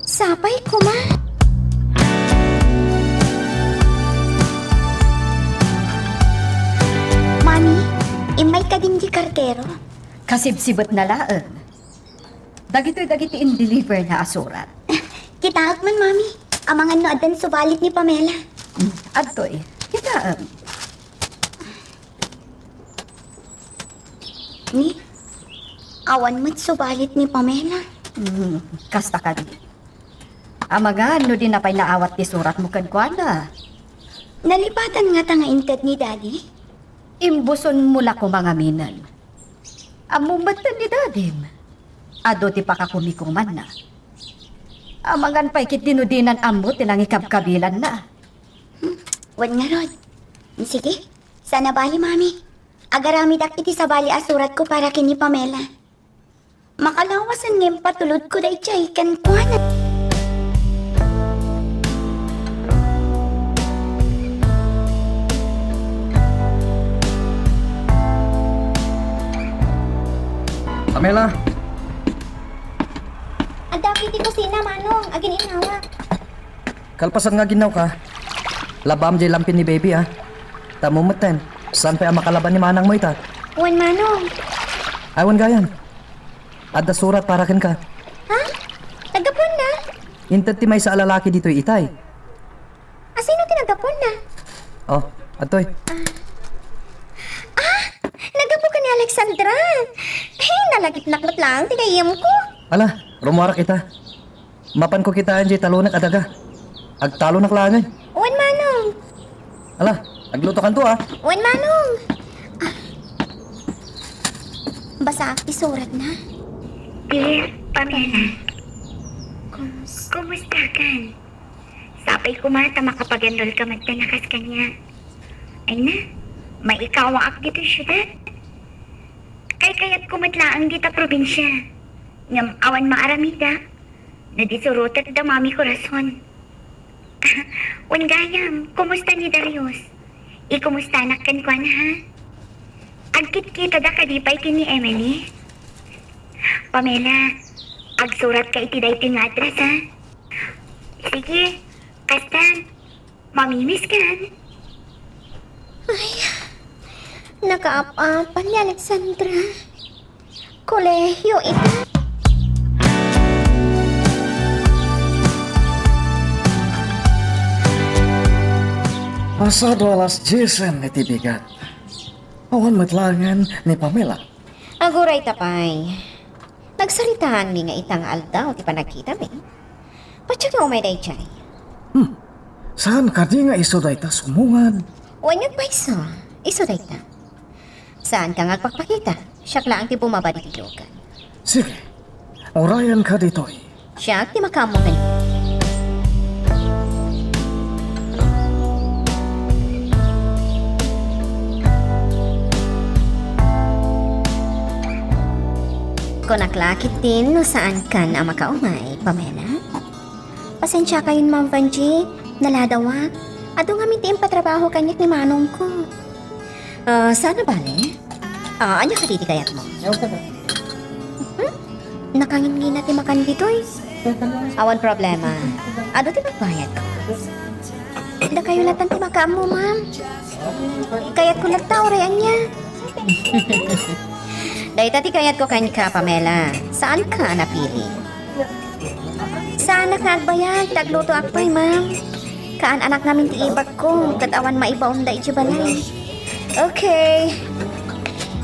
Sapay koma. Mami, immay kadin ti kartero. Kasibsibetna laeng. Dagitoy dagiti in-deliver na a surat. Kitaek man, Mami. Amangan no addan subalit ni Pamela. Hmm, adtoy. Kitaem. Ni, awan met subalit ni Pamela. Hmm, kasta kadi. Amangan no dina pay naawat ti suratmo kenkuana. Nalipatan ngata nga inted ni Daddy? Imbusonmo la koma ngaminen. Ammom metten ni Dadim. Adu ti pakakumikumanna. Amangan pay ketdi no dinan ammo ti nangikabkabilanna. Hmm, wen ngarud. Sige, saan a bali, Mami. Agaramidak iti sabali a suratko para ken ni Pamela. Makalawasen nga impatulodko daydiay kenkuana. Pamela! Adda iti kusina, Manong. Agin-innawak. Kalpasan nga aginnawka, labam jay lampin ni baby, a. Ta ammom metten, saan pay a makalaban ni manangmo ita. Wen, Manong. Ay, wen gayam. Adda surat para kenka. Ha? Naggapuanna? Inted ti maysa a lalaki ditoy itay. Asino ti naggapuanna? Oh, adtoy. Ah, naggapu ken ni Alexandra. Hey, nalagipnak met laeng ti gayyemko. Ala, rummuarak ita. Mapanko kitaen jay talonek a daga. Agtalonak laengen. Wen, Manong. Ala, aglutokanto, a. Wen, Manong. Ah. Basaak ti suratna. Dear Pamela. Kumus- Kumustakan? Sapay koma ta makapaganolka met ta nakas kaniak. Ay na, maikawaak ditoy siudad. Kaykayatko met laeng dita probinsia. Ngem awan maaramida no di surotek da Mami Corazon. Wen gayam, kumusta ni Darius? Ikumustanak kenkuana, ha? Agkitkitada kadi pay ken ni Emily? Pamela, agsuratka iti daytoy nga address, ha? Sige, kastan. Mamimiskan. Ay, nakaap-apan ni Alexandra. Kolehiyo ita. Pasado alas diesen iti bigat. Awan met laengen ni Pamela. Aguray ta pay. Nagsaritaanmi nga ita nga aldaw ti panagkitami. Patien nga umay daydiay. Hmm. Saan kadi nga isu dayta sumungan? Wen, agpayso. Isu dayta. Saanka nga agpakpakita. Siak laeng ti bumabad iti lugan. Sige. Urayanka ditoy. Siak ti makaammo ken. Naklakit din no saan kan a makaumay, Pamela. Pasensiakayon, Ma'am Vangie, naladawak. Adu ngamin ti impatrabaho kaniak ni manongko. Ah, saan a bale? Ah, ania kadi ti kayatmo? Hmm? Nakangingina ti makan ditoy. Awan problema. Adu ti pagbayad. Dakayo latta ti makaammo, ma'am. Kayatko latta, uray ania. Dayta ti kayatko kenka, Pamela. Saanka a napili. Saanak nga agbayag, ta aglutoak pay, ma'am. Kaan-anak ngamin ti ibagko, ket awan maibaonda idiay balay. Okay.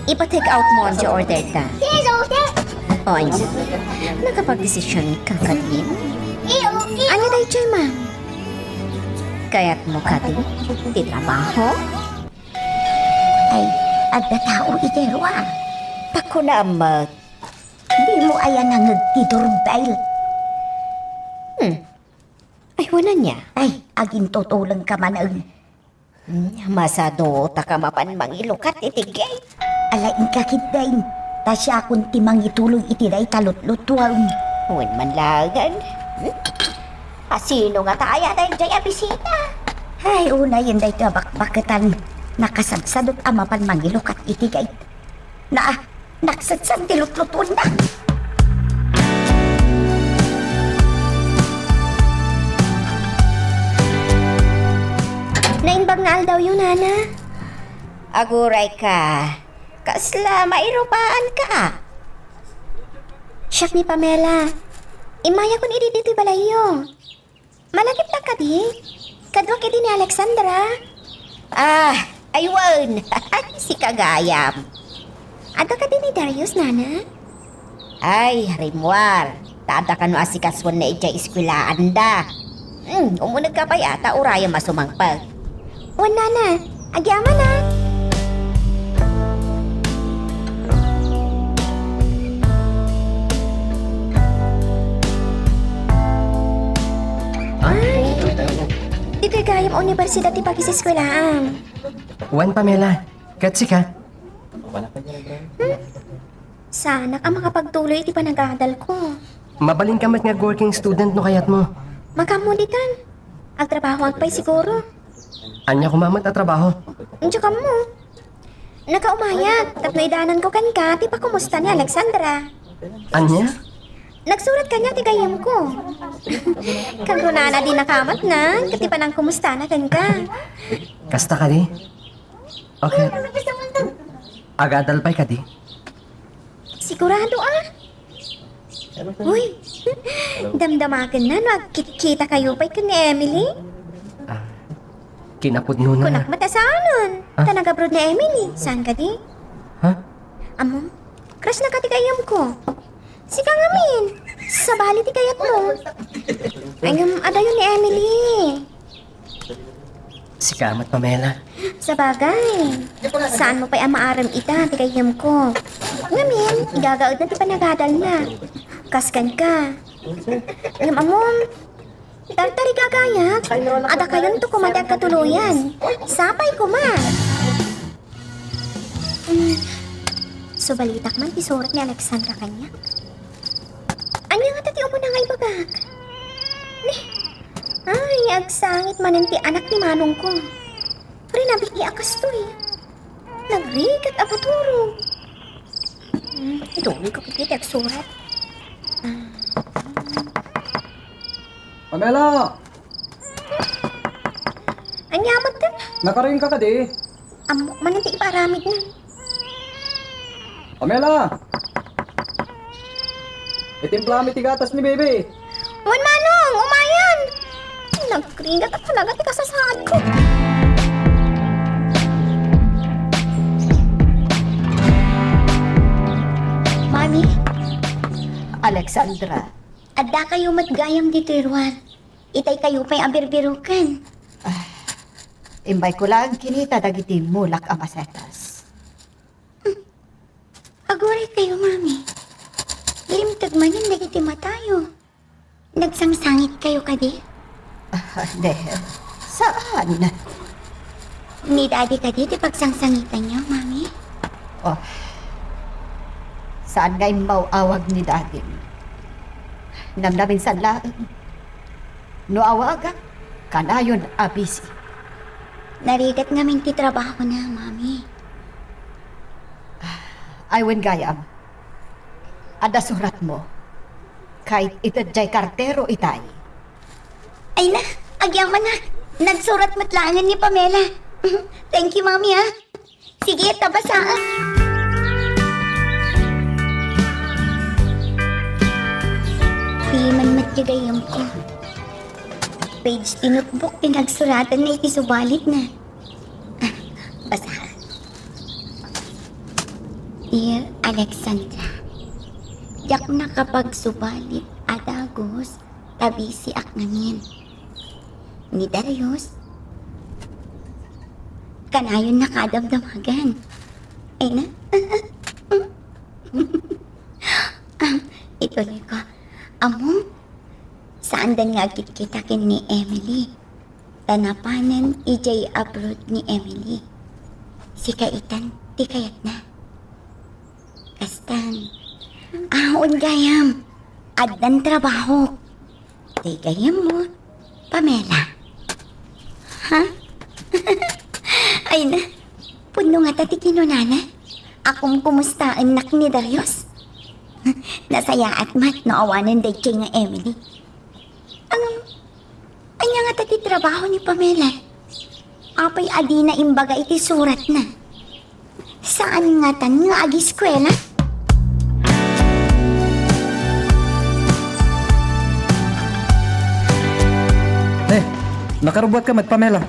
Ipa-take out mo diay order ta. O, ania? Nakapagdesision ka kadi? Ania daytoy, ma'am? Kayatmo kadi ti trabaho? Ay, adda tao idiay rua. Pakunaam met. Dimo aya nangeg ti doorbell? Hmm. Ay, wen ania? Ay, agintutulengka manen. Hmm, masadutaka mapan mangilukat iti gate. Ala, inka ketdin. Ta siakon ti mangituloy iti dayta lutlutuem. Wen man laengen. Hmm? Asino ngata aya daydiay a bisita? Ay, unayen daytoy a bakbaketan. Nakasadsadot a mapan mangilukat iti gate. Na, naksatsan ti lutlutuenna. Naimbag nga aldawyo, Nana. Agurayka. Kasla mairupaanka. Siak ni Pamela. Immayakon idi ditoy balayyo. Malagipta kadi? Kaduak idi ni Alexandra. Ah, ay wen. Sika gayam. Adda kadi ni Darius, Nana? Ay, rimmuar. Ta adda kano asikasuenna idiay eskuelaanda. Hmm, umunegka pay a, ta urayem a sumangpet. Wen, Nana. Agyaman a. Ay, ditoy gayam a universidad ti pakiseskuelaam. Wen, Pamela. Ket sika? Hmm? Saanak a makapagtuloy iti panagadalko. Mabalinka met nga working student no kayatmo. Makaammo ditan. Agtrabahoak pay siguro. Ania koma met a trabaho? Diak ammo. Nakaumayak, tapno idananko kenka ti pakumusta ni Alexandra. Ania? Nagsurat kaniak ti gayyemko. Kagrunana dinaka met na, ket ti panangkumustana kenka. Kasta kadi? Okay. Agadal pay kadi? Sigurado a. Uy, damdamakenna no agkitkitakayo pay ken ni Emily. Ah, kinapudnona. Kunak met a saanen. Ah? Ta nag-abroad ni Emily. Saan kadi? Ha? Ammom, crush na kadi gayyemko. Sika ngamin. Sabali ti kayatmo. Ngem adayo ni Emily. Sika met, Pamela. Sabagay, saanmo pay a maaram ita ti gayyemko. Ngamin, igagaedna ti panagadalna. Kas kenka. Ngem ammom, tartarigagayak, adakayonto koma ti agkatuloyan. Sapay koma. Hmm, subalitak man ti surat ni Alexandra kaniak. Ania ngata ti umuna nga ibagak? Ni, ay, agsangit manen ti anak ni manongko. Rinabit ni a kastoy. Nagrigat a maturog. Hmm, ituloyko kiti ti agsurat. Ah. Pamela! Ania met ken? Nakaruingka kadi? Ammok manen ti ipaaramidna. Pamela! Itimplami ti gatas ni Bibi. Wen, Manong, umayen! Nagrigat a talaga ti kasasaadko. Mami? Alexandra. Addakayo met gayam ditoy ruar. Itaykayo pay a birbiroken. Ah, immayko laeng kinita dagiti mulak a masetas. Hmm. Aguraykayo, Mami. Limteg manen dagiti matayo. Nagsangsangitkayo kadi? Ah, de. Saan? Ni Daddy kadi ti pagsangsangitanyo, Mami? Oh. Saan nga immaw-awag ni Dadim? Namnaminsan laeng. No awagak, kanayon a busy. Narigat ngamin ti trabahona, Mami. Ay, wen gayam. Adda suratmo. Ket ita diay kartero itay. Ay na, agyamanak. Nagsurat met laengen ni Pamela. Thank you, Mami, ah. Sige, ta basaak. Di man met ti gayyemko. Page ti notebook ti nagsuratanna iti subalitna. Basaak. Dear Alexandra, diak nakapagsubalit a dagus ta busy-ak ngamin. Ni Darius, kanayon na kadamdamagan. Ay na. Ituloy ko. Ammom, saandan nga agkitkita ken ni Emily. Ta napanen idiay abroad ni Emily. Sika itan ti kayatna. Kastan. Ah, wen gayam. Addan trabaho. Ti gayyemmo, Pamela. Ha? Ay na, pudno ngata ti kinunana. Akum kumustaennak ni Darius. Nasayaat met no awanen daytoy nga Emily. Ang, ania ngata ti trabaho ni Pamela? Apay a dina imbaga iti suratna? Saan ngatan nga agiskuela? Eh, nakarubbuatka met, Pamela?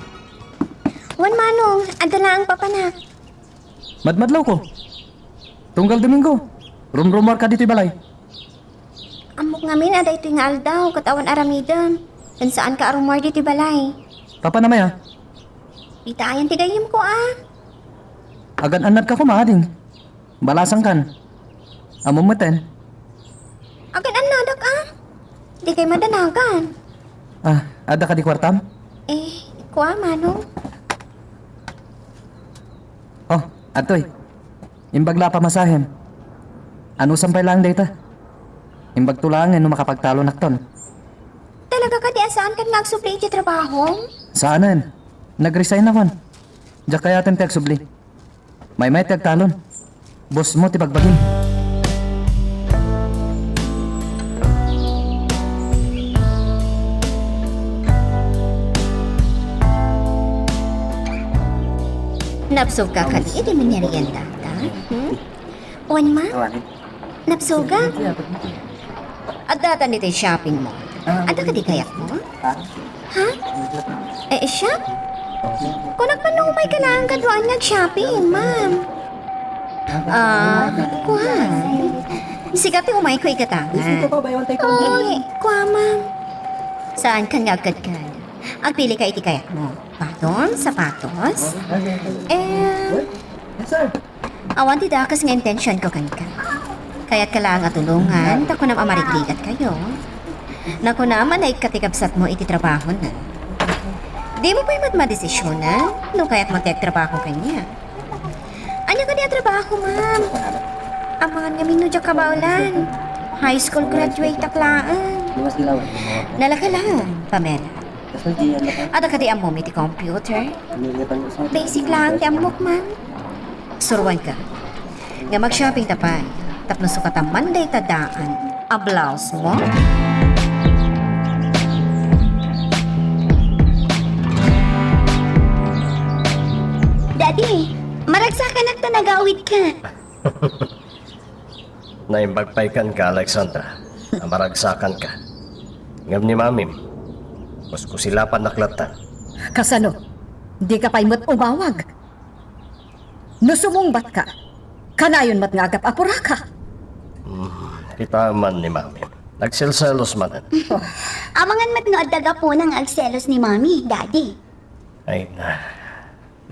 Wen, Manong, adda laeng papanak. Madmadlawko. Tunggal Domingo, rumrumuarka ditoy balay. Ammok ngamin a daytoy nga aldaw ket awan aramidem, ken saanka a rummuar ditoy balay. Papanam aya? Dita ayan ti gayyemko, a. Agan-annadka koma, ading. Balasangkan. Ammom metten. Agan-annadak, a. Dikay madanagan. Ah, adda kadi kuartam? Eh, kua, Manong. Oh, adtoy. Imbag la a pamasahem. Anusam pay laeng dayta. Imbagto laengen no makapagtalonakton. Talaga kadi a saankan nga agsubli iti trabahom? Saanen. Nag-resign-akon. Diak kayaten ti agsubli. Maymay ti agtalon. Bossmo ti bagbagim. Nabsogka kadi iti meriendata? Hmm? Wen, ma? Nabsogak. Addatan ditoy shopping mall. Adda kadi kayatmo? Ha? Eh, shop? Kunak man no umayka laeng kaduaan nga ag-shopping, ma'am. Ah, kuan. Sika ti umayko igatangan. Oy, kua, ma'am. Saankan nga agkadkad. Agpilika iti kayatmo. Baton, sapatos. Eh, awan ti dakes nga intentionko kenka. Kayatka laeng a tulongan, ta kunam a marigligatkayo. Nakunam a naikkat ti kabsatmo iti trabahona. Dimo pay met madesisionan no kayatmo ti agtrabaho kaniak. Ania kadi a trabaho, ma'am? Amangan ngamin no diak kabaelan. High school graduate-ak laeng. Nalaka laeng, Pamela. Adda kadi ammom iti computer? Basic laeng ti ammok, ma'am. Suroanka nga mag-shopping ta pay tapno sukatan man dayta daan a blousemo. Daddy, maragsakanak ta nagawidka. Naimbag pay kenka, Alexandra, a maragsakanka. Ngem ni Mamim, kuskusilapannak latta. Kasano? Dika pay met umawag? No sumungbatka, kanayon met nga agap-apuraka. Hmm, kitaem man ni Mamim. Nagselselos manen. Amangan met no adda gapuna nga agselos ni Mami, Daddy. Ay na.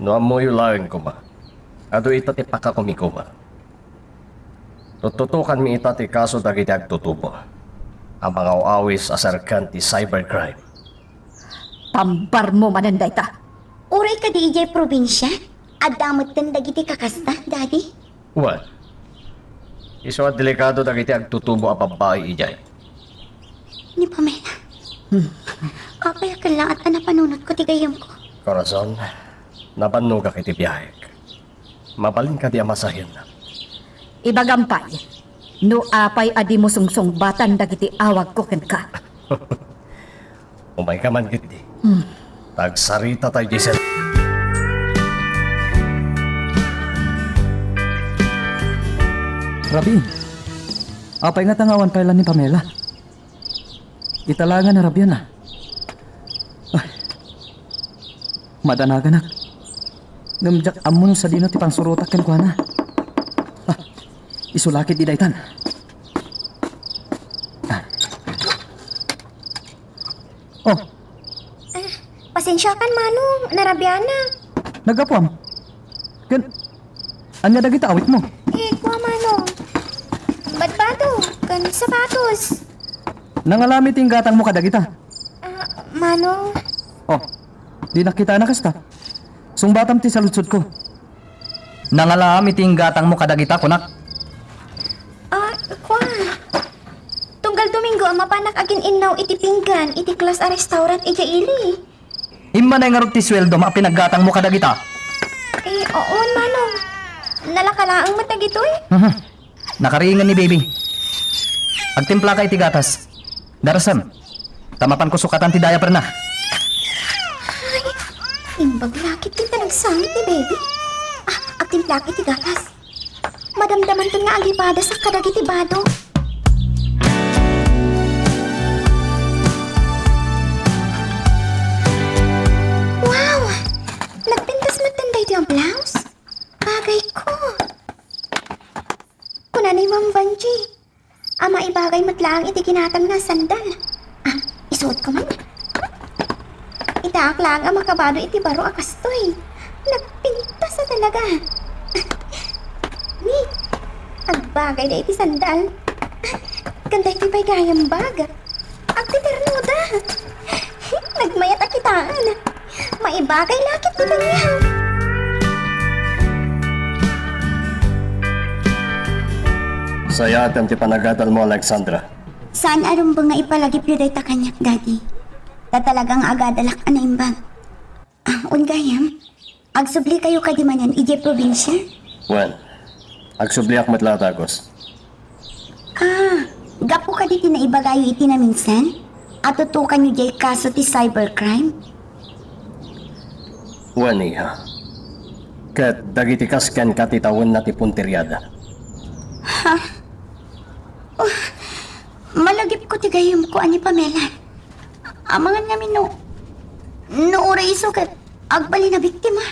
No ammoyo laeng koma, adu ita ti pakakumikuma. Tuttutokanmi ita ti kaso dagiti agtutubo a mangaw-awis a serkan ti cybercrime. Pambarmo manen dayta. Uray kadi idiay probinsia, adda metten dagiti kakasta, Daddy? Wen, Isu a delikado dagiti agtutubo a babbai idiay. Ni Pamela. Hmm. Apay a kellaat a napanunotko ti gayyemko? Corazon, nabannogak iti biahek. Mabalin kadi a masahiennak? Ibagam pay, no apay a dimo sungsungbatan dagiti awagko kenka. Umayka man ketdi. Hmm. Agsarita tayo, Giselle. Rabiin, apay ngata nga awan pay la ni Pamela? Ita laeng a narabian a. Ay. Madanaganak. Ngem diak ammo no sadino ti pangsurotak kenkuana. Ah, isu la ketdi daytan. Ah. Oh. Ah, pasensiakan, Manong. Narabianak. Naggapuam? Ken, ania dagita awitmo? Eh, kua, Manong. Badbado, ken sapatos. Nangalami ti inggatangmo kadagita? Ah, Manong. Oh, di nakitana kasta. Sungbatam ti saludsodko. Nangalam iti inggatangmo kadagita, kunak. Ah, kua. Tunggal Domingo a mapanak agin-innaw iti pinggan iti class a restaurant idiay ili. Immanay ngarud ti sueldom a pinaggatangmo kadagita? Eh, oo, Manong. Nalaka laeng met dagitoy. Mhm. Nakariingan ni baby. Agtimplaka iti gatas. Darasem. Ta mapanko sukatan ti diaperna. Ay, imbag la ketdin ta nagsangit ni baby. Ah, agtimplak iti gatas. Madamdamanton nga agipadasak kadagiti bado. Wow! Nagpintas metten daytoy a blouse? Bagayko. Kuna ni Ma'am Vanjie, a maibagay met laeng iti ginatangna a sandal. Ah, isuotko man. Itaak laeng a makabado iti baro a kastoy. Nagpintas a talaga. Ni, agbagayda iti sandal. Ken daytoy pay gayam bag. Agtiternoda. Nagmayat a kitaan. Maibagay la ketdi kaniak. Sayaat ti panagadalmo, Alexandra. Saan a rumbeng nga ipalagipyo dayta kaniak, Daddy. Ta talaga nga agadalak a naimbag. Ah, wen gayam, agsublikayo kadi manen idiay probinsia? Wen, agsubliak met la a dagus. Ah, gapu kadi ti naibagayo iti naminsan? Atutukanyo diay kaso ti cybercrime? Wen, iha. Ket dagiti kas kenka ti tawenna ti punteriada. Ha? Oh, malagipko ti gayyemko a ni Pamela. Amangan ngamin no, no uray isu ket agbalin a biktima.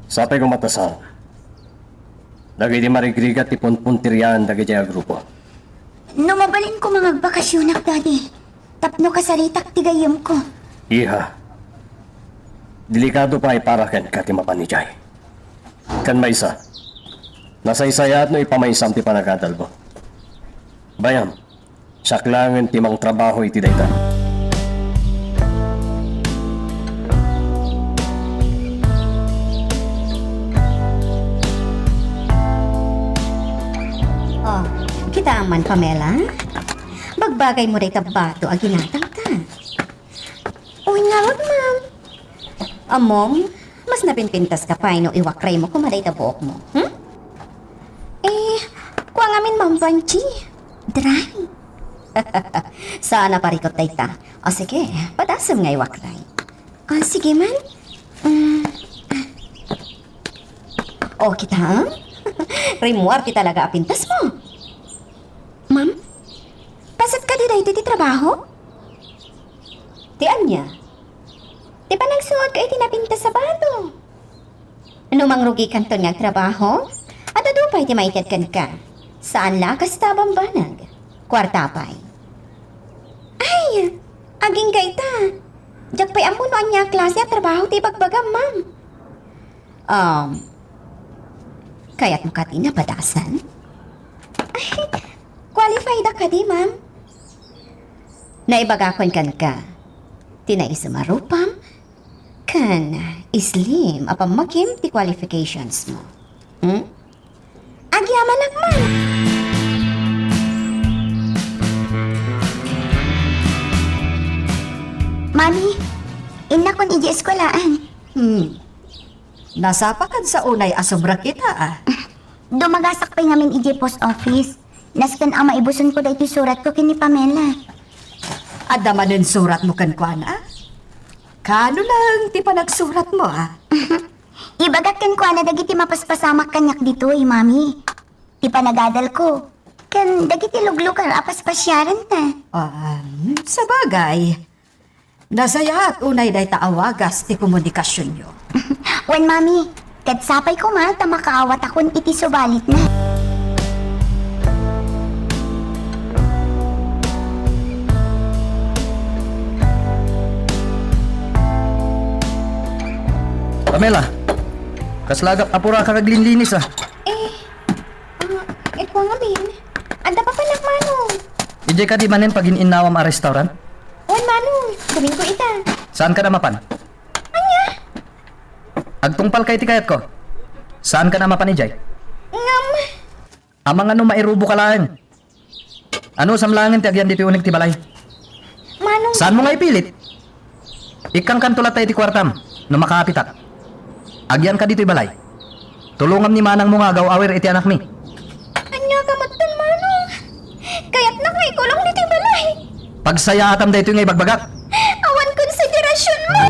Sapay koma ta saan. Dagiti marigrigat ti punpunteriaan dagiti a grupo. No mabalin koma nga agbakasionak, Daddy, tapno kasaritak ti gayyemko. Iha, delikado pay para kenka ti mapan idiay. Ken maysa, nasaysayaat no ipamaysam ti panagadalmo. Bayam, siak laengen ti mangtrabaho iti dayta. Oh, kitaem man, Pamela? Bagbagaymo dayta bado a ginatangta. Wen ngarud, ma'am. Ammom, mas napinpintaska pay no iwakraymo koma dayta buokmo, hmm? Eh, kua ngamin, Ma'am Vanjie. Dry. Saan a parikut dayta. O sige, padasem nga iwakray. O, sige man. Mm. O, kitaem? Rimmuar ti talaga a pintasmo. Ma'am, kaset kadi daytoy ti trabaho? Ti ania? Ti panagsuotko iti napintas a bado. No mangrugikanton nga agtrabaho, adda pay ti maited kenka. Saan la a kasta a bambanag. Kuarta pay. Ay, agingga ita. Diak pay ammo no ania a klase a trabaho ti ibagbagam, ma'am. Um, kayatmo kadi a padasan? Ay, qualified a kadi, ma'am? Naibagakon kenka, ti naisem a rupam, ken slim a pammakim ti qualifications mo. Hmm? Agyamanak man! Mami, innakon idiay eskuelaan. Hmm. Nasapakan sa unay a sobra kita, a. Dumagasak pay ngamin idiay post office. Nasken a maibuson ko daytoy suratko ken ni Pamela. Adda manen suratmo kenkuana, a? Kaano lang ti panagsuratmo, a? Ibagak kenkuana dagiti mapaspasamak kaniak ditoy, Mami. Ti panagadalko, ken dagiti luglukar a paspasiarenta. Ah, sabagay. Nasayaat unay dayta a wagas ti komunikasionyo. Wen, Mami, ket sapay koma ta makaawatakon iti subalitna. Pamela, kasla gapu ka aglinlinis, a. Eh, ah, ikuan ngamin. Adda pa pay, Manong. Idiay kadi manen pagin-innawam a restaurant? Wen, Manong. Kumingko ita. Saankan a mapan? Ania? Agtungpalka iti kayatko. Saankan a mapan idiay? Ngem. Amangan no mairuboka laeng. Anusam laengen ti agyan ditoy uneg ti balay? Manong. Saanmo nga ipilit? Ikkangkanto latta iti kuartam no makaapitak. Agyanka ditoy balay. Tulongam ni manangmo nga agaw-awir iti anakmi. Ania ka metten, Manong? Kayatnak nga ikulong ditoy balay. Pagsayaatam daytoy nga ibagbagak. Awan konsiderasionmo.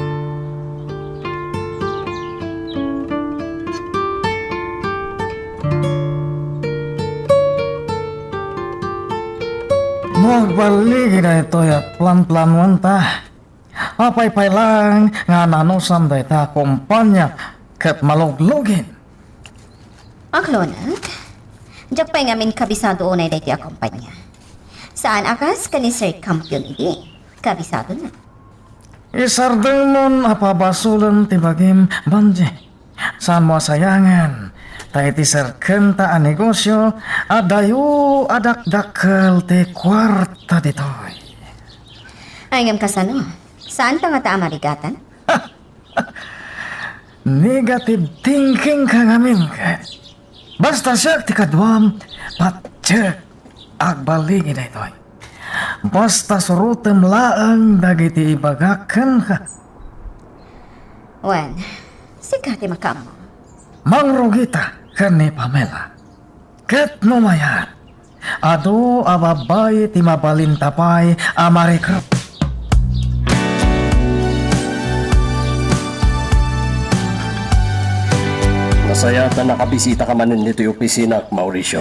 No agbaligi daytoy a planplanuanta, apay pay laeng nga nanusam dayta a kompania ket maluglugin? Aklonak, diak pay ngamin kabisado unay daytoy a kompania. Saan a kas ken ni Sir Campion idi, kabisadona. Isardengmon a pabasolen ti bagim, Banji. Saanmo a sayangen, ta iti serkenta a negosio, adayo a dakdakkel ti kuarta ditoy. Ay, ngem kasano? Saanta ngata a marigatan? Negative thinking ka ngamin, ket. Basta siak ti kaduam, patiek agbaligi daytoy. Basta surotem laeng dagiti ibagak kenka. Wen, sika ti makaammo. Mangrugita ken ni Pamela. Ket no mayat, adu a babbai ti mabalinta pay a marekrut. Nasayaat a nakabisitaka manen ditoy opisinak, Mauricio.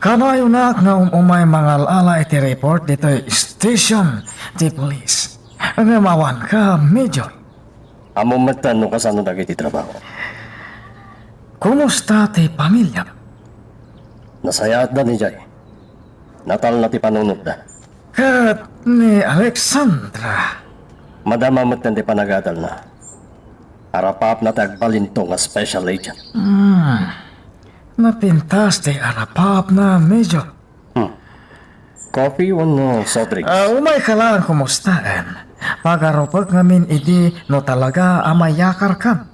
Kanayonak nga um-umay mangal-ala iti report ditoy station ti pulis. Ngem awanka, Major. Ammom metten no kasano dagiti trabaho. Kumusta ti pamiliam? Nasayaatda idiay. Natalna ti panunotda. Ket ni Alexandra? Madama metten ti panagadalna. Arapapna ti agbalinto nga special agent. Hmm. Napintas ti arapapna, Major. Hmm. Coffee wenno soft drinks? Ah, umayka laeng kumustaen. Pagarupek ngamin idi no talaga a mayakarkam.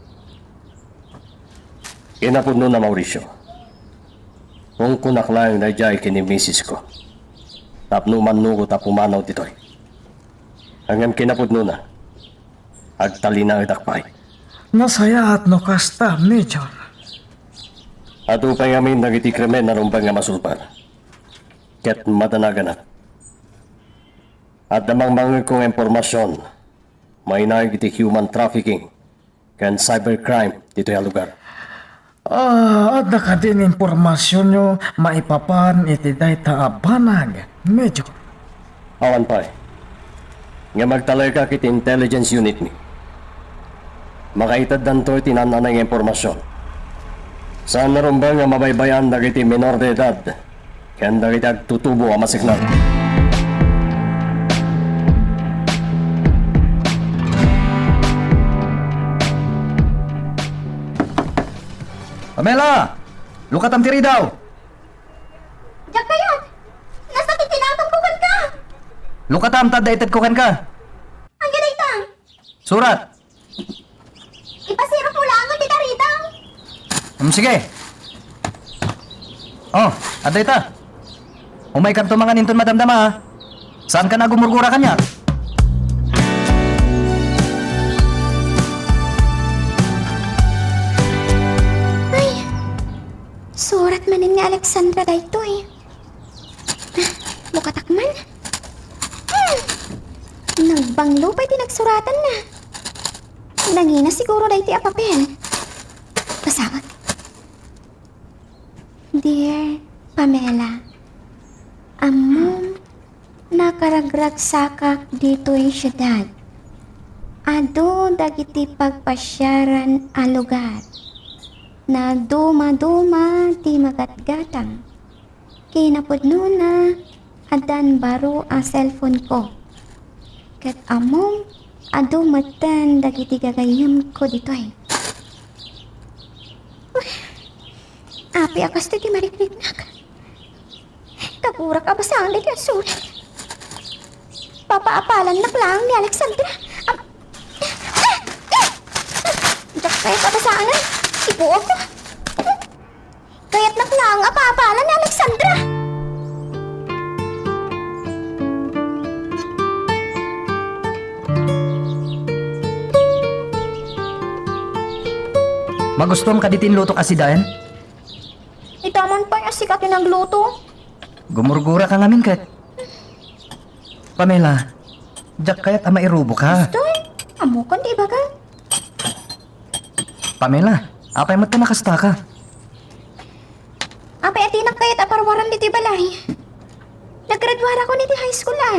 Kinapudnona, Mauricio. Kunkunak laeng daydiay ken ni misisko tapno umannugot a pumanaw ditoy. Ngem kinapudnona, agtalinaedak pay. Nasayaat no kasta, Major. Adu pay ngamin dagiti krimen a rumbeng nga masulbad ket madanaganat. Adda mangmangegko nga impormasion mainaig iti human trafficking ken cybercrime ditoy a lugar. Ah, adda kadi nga impormasionyo maipapan iti dayta a banag, Major? Awan pay. Ngem agtalekak iti intelligence unit mi. Makaiteddanto iti naan-anay nga impormasion. Saan a rumbeng nga mabaybay-an dagiti menor de edad ken dagiti agtutubo a masiknang. Pamela! Lukatam ti ridaw! Diak kayat! Nasakit ti laengko kenka! Lukatam ta adda itedko kenka! Ania dayta? Surat! Ipasirok mo laeng ti tarita. Hmm, sige. Oh, adda ita. Umaykanto mangan inton madamdama, a. Saankan a gumurgura kaniak. Amin ni Alexandra daytoy. Ah, bukatak man. Hmm. Nagbanglo pay ti nagsuratanna. Nangina siguro daytoy a papel. Basaek. Dear Pamela, ammom, nakaragragsakak ditoy siudad. Adu dagiti pagpasiaran a lugar. Nadumaduma ti magatgatang. Kinapudnona, addan baro a cellphone-ko. Ket ammom, adu metten dagiti gagayyemko ditoy. Apay a kastoy ti marikriknak? Kagurak a basaen daytoy a surat. Papaapalannak laeng ni Alexandra. Am-, ah! Ah! Diak kayat a basaen. Ibuog. Kayatnak laeng a paapalan ni Alexandra. Magustuam kadi ti inlutok a sidaen? Ita man pay a sika ti nagluto. Gumurgura ka ngamin ket. Pamela, diak kayat a mairubo ka. Kastoy, ammokon ti ibaga. Pamela, apay met ta nakastaka? Apay a dinak kayat a parwaran ditoy balay? Naggraduarakon iti high school a.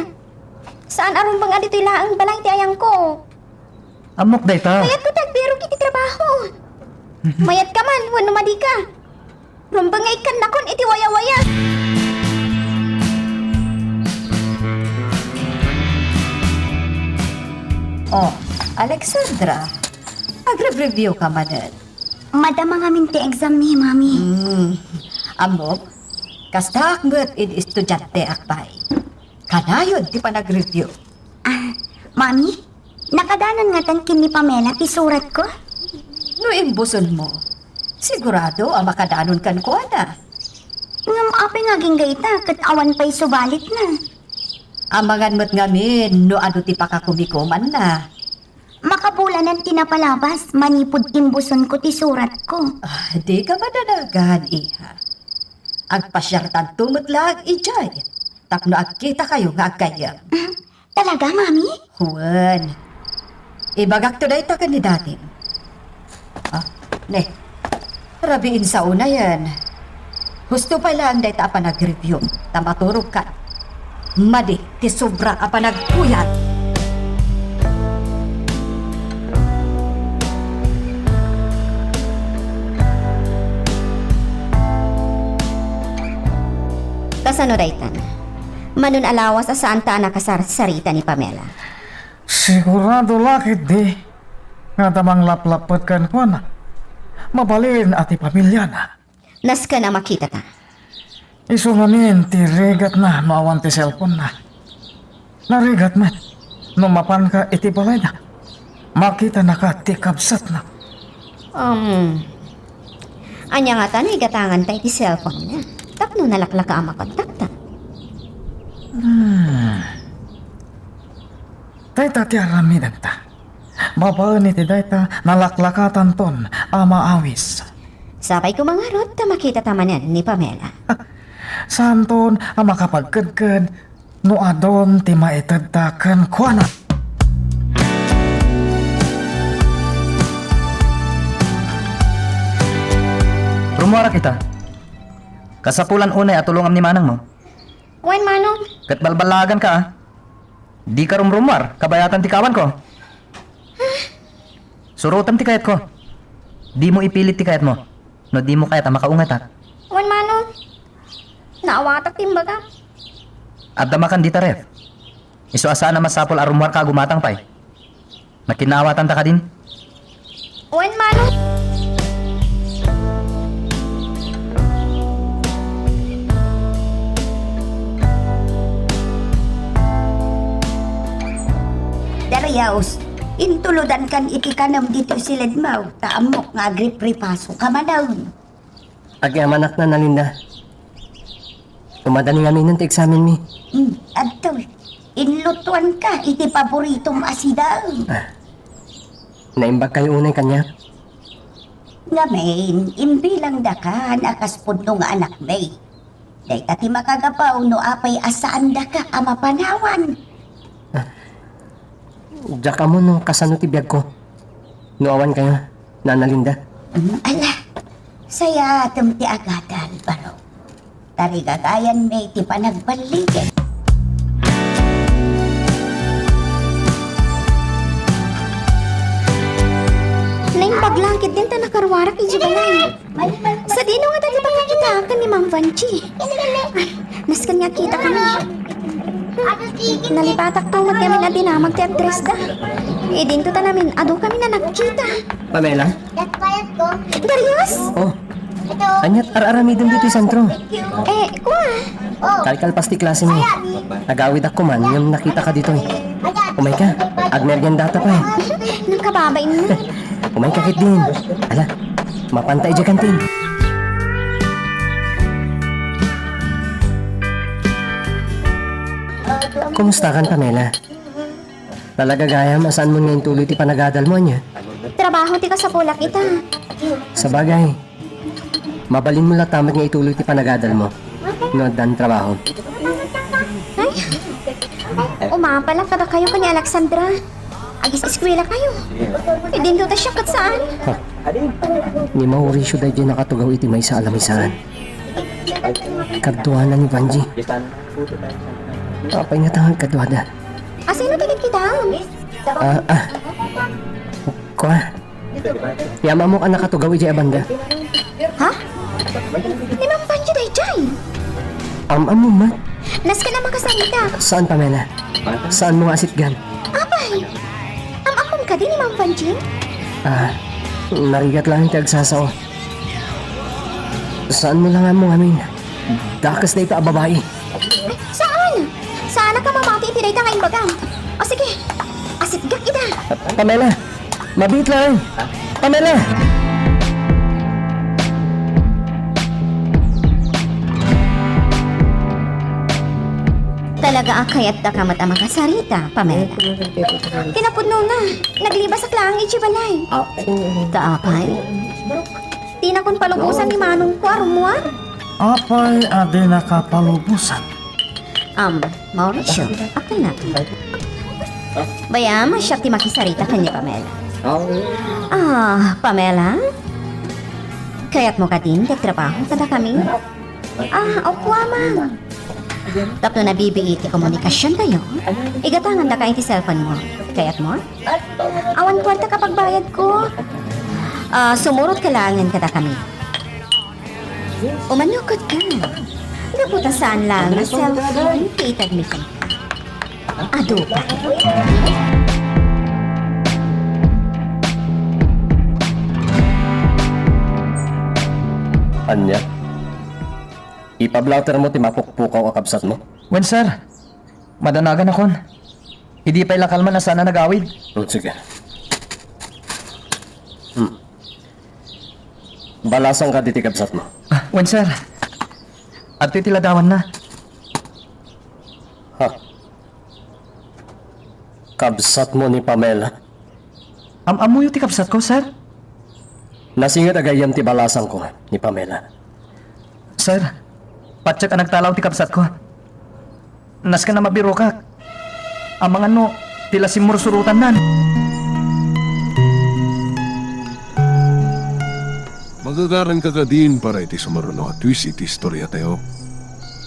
Saan a rumbeng a ditoy laeng balay ti ayangko. Ammok dayta. Kayatko ti agbirok iti trabaho. Mayat ka man wenno madi ka. Rumbeng nga ikkannakon iti wayawaya. Oh, Alexandra, agreview ka manen. Madama ngamin ti exam mi, Mami. Hmm. Ammok, kastaak met idi estudianteak pay. Kanayon ti panagreview. Ah, Mami, nakadanon ngatan ken ni Pamela ti suratko? No imbusonmo, sigurado a makadanon kenkuana. Ngem apay nga agingga ita ket awan pay subalitna? Amangan met ngamin no adu ti pakakumikumanna. Makabulanan ti napalabas manipud imbusonko ti suratko. Ah, dika madanagan, iha. Agpasiartanto met laeng idiay tapno agkitakayo nga aggayyem. Ah, talaga, Mami? Wen. Ibagakto dayta ken ni Dadim. Ah, ne. Rabiin sa unayen. Husto pay laeng dayta a panagreview ta maturogkan. Madi ti sobra a panagpuyat. Kasano daytan? Manon a lawas a saanta a nakasarsarita ni Pamela. Sigurado la ketdi nga adda manglaplapped kenkuana. Mabalin a ti pamiliana. Nasken a makitata. Isu ngamin ti rigatna no awan ti cellphone-na. Narigat met no mapanka iti balayna. Makitanaka ti kabsatna. Um, ania ngata no igatanganta iti cellphone-na tapno nalaklaka a makontakta? Hmm. Dayta ti aramidenta. Babaen iti dayta, nalaklakatanton a maawis. Sapay koma ngarud ta makitata manen ni Pamela. Saanton a makapagkedked no adun ti maitedta kenkuana. Rummuarak ita. Kasapulan unay a tulongam ni manangmo. Wen, Manong. Ket balballaaganka, a. Dika rumrummuar, kabayatan ti kawanko. Surotem ti kayatko. Dimo ipilit ti kayatmo. No dimo kayat a makaungetak. Wen, Manong. Naawatak ti imbagam. Adda makan dita ref. Isu a saan a masapul a rummuarka a gumatang pay. Nakinaawatanta kadin? Wen, Manong. Darius, intulodankan iti kanem ditoy siledmo, ta ammok nga agripripasoka manen. Agyamanak, Nana Linda. Umadani ngaminen ti eksamenmi. Hmm, adtoy. Inlutoanka iti paboritom a sidaen. Ah. Naimbagkayo unay kaniak? Ngamin, imbilangdakan a kas pudno nga anakmi. Dayta ti makagapu no apay a saandaka a mapanawan. Diak ammo no kasano ti biagko. No awan kayo, Nana Linda. Mm, ala, sayatem ti agadal, baro. Tarigagayanmi ti panagballigek. Naimbag lang ketdin ta nakaruarak idiay balay. Sadino nga dagiti pakakitaak ken ni Mang Vanji? Ay, nasken nga agkitakami. Nalipatakto met ngamin a dinamag ti addressda. Idinto ta namin, adu kami a nagkita. Pamela? Darius? Oh. Ania't ar-aramidem ditoy sentro? Eh, kua? Kalkalpas ti klasemi. Agawidak koman ngem nakitaka ditoy. Umayka, agmeriendata pay. Nagkababain mo. Umayka ketdin. Ala, mapanta idiay kantin. Kumustakan, Pamela? Talaga gayam a saanmo nga intuloy ti panagadalmo, ania? Trabaho ti kasapulak ita. Sabagay, mabalinmo latta met nga ituloy ti panagadalmo no addan trabaho. Ay, umapalak kadakayo ken ni Alexandra. Agis-eskuelakayo. Idinto ta siak ket saan? Ha? Ni Mauricio daydiay nakatugaw iti maysa a lamisaan. Kaduana ni Vanji. Apay nga tangan kaduada? Asino ti kitkitaem? Ah, ah. Kua. Ti am-ammok a nakatugaw idiay a banda. Ha? Ni Mang Pancho daydiay? Am-ammom met? Nasken a makasarita. Saan, Pamela? Saanmo nga asitgan? Apay! Am-ammom kadi ni Mang Pancho? Ah, narigat lang ti agsasao. Saanmo lang ammo ngamin. Dakes dayta a babai. Saan? Saanak a mamati iti dayta nga imbagam. O sige, asitgak ida. Pamela, mabiit lang. Pamela! Talaga a kayatdaka met a makasarita, Pamela. Ti napudnona, naglibasak laeng idiay balay. Kaapay? Dinakon palubosan ni manongko a rummuar. Apay a dinaka palubosan? Am, Mauricio, apay na. Bayam, siak ti makisarita ken ni Pamela. Ah, Pamela? Kayatmo kadin ti agtrabaho kadakami? Ah, o kua man. Tapno nabibii ti komunikasiontayo, igatangandaka iti cellphone mo. Kayatmo? Awan kuarta a pagbayadko. Ah, sumurotka laengen kadakami. Umanokot ka. Gapu ta saan laeng a cellphone ti itedmi kenka. Adu pay. Ania? Ipablotter mo ti mapukpukaw a kabsatmo? Wen, sir. Madanaganakon. Idi pay la kalman a saan a nagawid. Hmm, sige. Hmm. Balasangka ditoy kabsatmo. Ah, wen, sir. Adtoy ti ladawanna. Ha? Kabsatmo ni Pamela? Am-ammoyo ti kabsatko, sir? Nasinget a gayyem ti balasangko ni Pamela. Sir, patiek a nagtalaw ti kabsatko. Nasken a mabirokak. Amangan no ti la simmursurotannan. Magagaranka kadin para iti sumaruno a twist iti istoriatayo.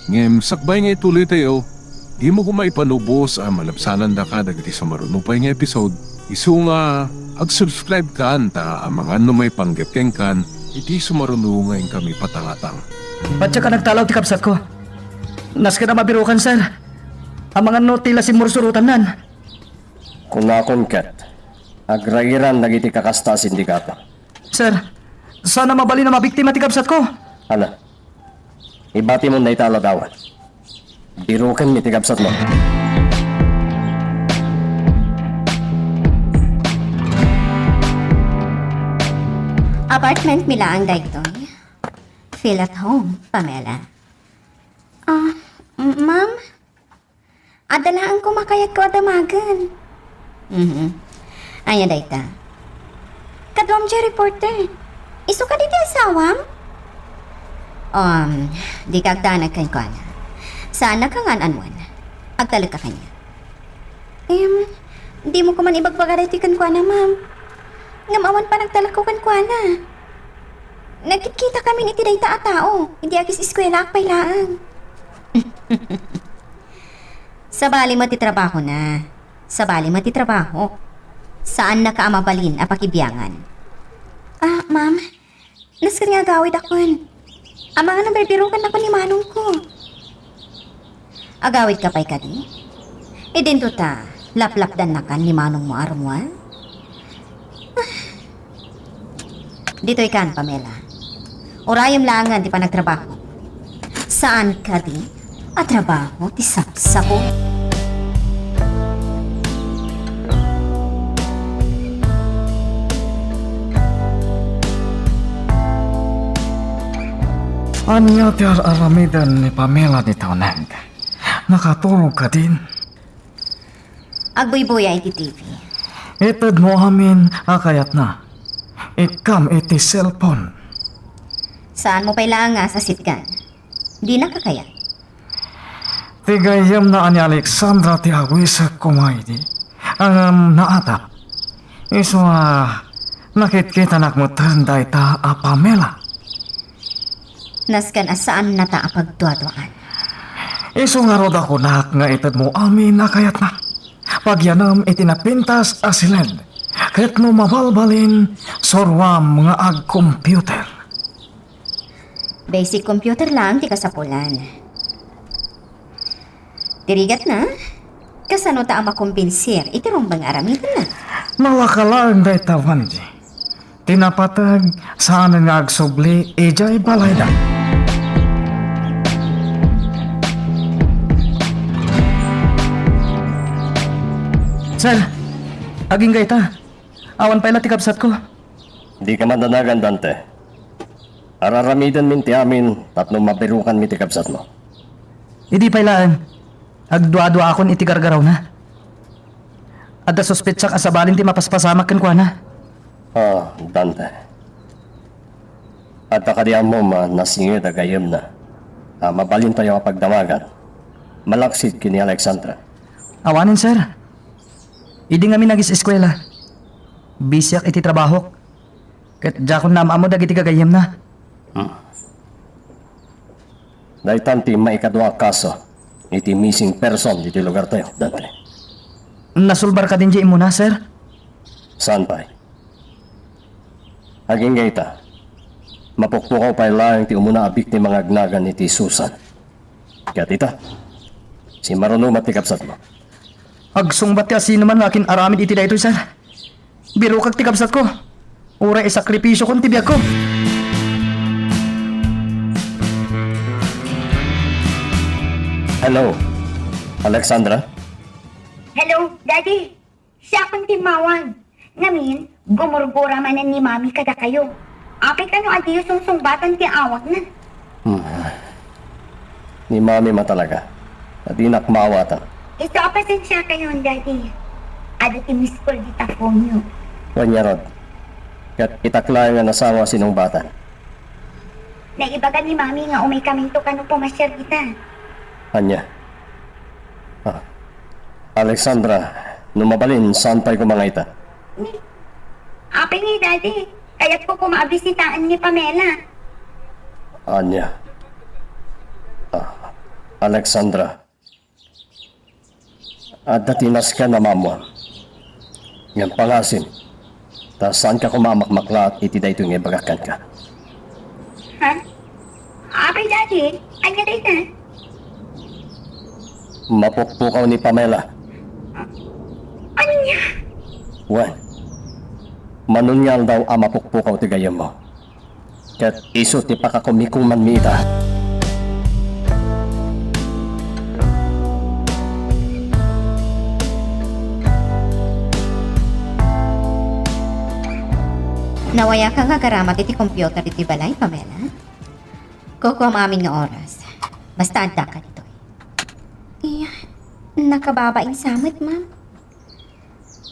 Ngem sakbay nga ituloytayo, dimo koma ipalubos a malabsanandaka dagiti sumaruno pay nga episode. Isu nga, ag-subscribe kan ta amangan no maipanggep kenkan iti sumaruno nga inkami patangatang. Patiek a nagtalaw ti kabsatko. Nasken a mabirokan, sir. Amangan no ti la simmursurotannan. Kunakon ket, agrairan dagiti kakasta a sindikato. Sir, saan a mabalin a mabiktima ti kabsatko. Ala, ibatimon dayta a ladawan. Birokenmi ti kabsatmo. Apartmentmi laeng daytoy. Feel at home, Pamela. Ah, m-, ma'am? Adda laeng koma kayatko a damagen. Mhm. Ania dayta? Kaduam diay reporter. Isu kadi ti asawam? Um, dika agdanag kenkuana. Saannaka nga an-anuen. Agtalekka kaniak. Em, dimo koma ibagbaga daytoy kenkuana, ma'am. Ngem awan panagtalekko kenkuana. Nagkitkitakami iti dayta a tao, idi agis-eskuelaak pay laeng. Sabali met ti trabahona. Sabali met ti trabaho. Saannaka a mabalin a pakibiangan. Ah, ma'am, nasken nga agawidakon. Amangan a birbirokannakon ni manongko. Agawidka pay kadi? Idinto ta, laplapdannakan ni manongmo a rummuar? Ah. Ditoykan, Pamela. Urayem laengen ti panagtrabaho. Saan kadi a trabaho ti sapsapul? Ania ti ar-aramiden ni Pamela dita uneg? Nakaturog kadin? Agbuybuya iti T V. Itedmo amin a kayatna. Ikkam iti cellphone. Saanmo pay laeng nga asasitgan. Dinaka kayat. Ti gayyemna a ni Alexandra ti awisek koma idi. Ngem naatap. Isu a nakitkitanak metten dayta a Pamela. Nasken a saannata a pagduaduaan. Isu ngarud a kunak nga itedmo amin a kayatna. Pagyanem iti napintas a siled. Ket no mabalbalin, suroam nga ag-computer. Basic computer lang ti kasapulan. Ti rigatna, kasano ta a makombinsir iti rumbeng a aramidenna? Malaka laeng dayta, Wanji. Ti napateg, saan nga agsubli idiay balayda. Sir, agingga ita. Awan pay la ti kabsatko. Dika madanagan, Dante. Ar-aramidenmin ti amin tapno mabirukanmi ti kabsatmo. Idi pay laeng, agduaduaakon iti gargarawna. Adda suspetsak a sabalin ti mapaspasamak kenkuana. Ah, Dante. Adda kadi ammom a nasinged a gayyemna a mabalintayo a pagdamagan, malaksid ken ni Alexandra? Awanen, sir. Idi ngamin agis-eskuela, bisiak iti trabahok. Ket diakon naam-ammo dagiti gagayyemna. Hmm. Daytan ti maikadua a kaso iti missing person iti lugartayo, Dante. Nasulbar kadin diay immuna, sir? Saan pay? Agingga ita, mapukpukaw pay laeng ti umuna a biktima nga agnagan iti Susan. Ket ita, simmaruno met ti kabsatmo. Agsungbat ti asinoman nga akin-aramid iti daytoy, sir. Birokak ti kabsatko. Uray isakripisiokon ti biagko. Hello, Alexandra? Hello, Daddy. Siakon ti immawag. Ngamin, gumurgura manen ni Mami kadakayo. Apay kano a diyo sungsungbatan ti awagna? Hmm. Ni Mami ma talaga. A dinak maawatan. Isu a pasensiakayon, Daddy. Adda ti miss call dita phone-yo. Wen ngarud. Ket itak laeng a nasawa a sinungbatan. Naibaga ni Mami nga umaykaminto kano pumasiar ita. Ania? Ah. Alexandra, no mabalin, saan pay koma nga ita? Ni, apay ngay, Daddy? Kayatko koma a bisitaen ni Pamela. Ania? Ah, Alexandra, adda ti nasken a maammuam. Ngem pangasim, ta saanka koma a makmaklaat iti daytoy nga ibagak kenka. Ha? Apay, Daddy? Ania dayta? Mapukpukaw ni Pamela. Ania? Wen, mano nga aldaw a mapukpukaw ti gayyemmo. Ket isu ti pakakumikumanmi ita. Nawayaka nga agaramat iti computer iti balay, Pamela? Kukuam amin nga oras. Basta addaka ditoy. Iya, nakababain sa met, ma'am.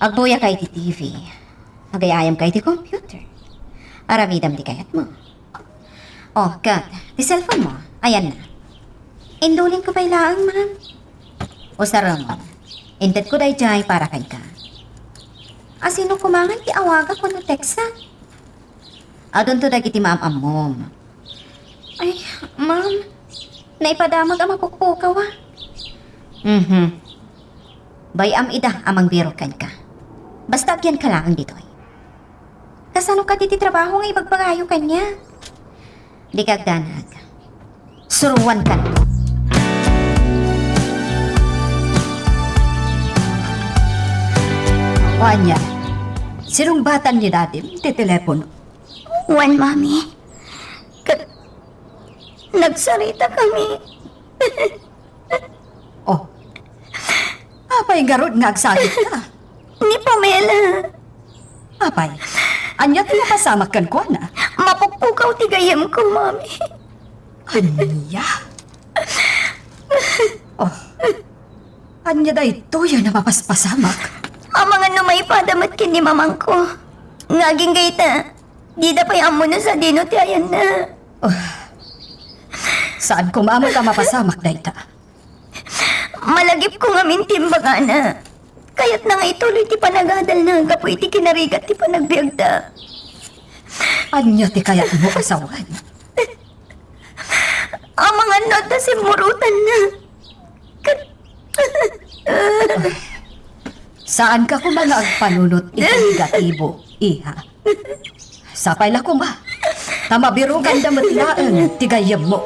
Agbuyaka iti T V. Agay-ayamka iti computer. Aramidem ti kayatmo. Oh, ket ti cellphone mo, ayanna. Indulin ko pay laeng, ma'am. Usarem, intedko daydiay para kenka. Asino koma ngay ti awagak wenno tekstak? Adunto dagiti maam-ammom. Ay, ma'am, naipadamag a mapukpukaw, ah. Mhm. Bay-am ida a mangbirok kenka. Basta agyanka laeng ditoy. Kasano kadi ti trabaho nga ibagbagayo kaniak? Dika agdanag. Suruankan. O ania, sinungbatan ni Dadim ti telepono? Wen, Mami. Ket nagsaritakami. Oh. Apay ngarud nga agsagidka? Ni Pamela. Apay, ania ti mapasamak kenkuana? Mapukpukaw ti gayyemko, Mami. Ania? Oh. Ania daytoy a mapaspasamak? Amangan no maipada met ken ni mamangko. Nga agingga ita, dida pay ammo no sadino ti ayanna. Oh. Saan koma met a mapasamak dayta? Malagipko ngamin ti imbagana. Kayatna nga ituloy ti panagadalna gapu iti kinarigat ti panagbiagda. Ania ti kayatmo a sawen? Amangan no adda simmurotanna. Ket Saanka koma nga agpanunot iti negatibo, iha. Sapay la koma, ta mabirokanda met laeng ti gayyemmo.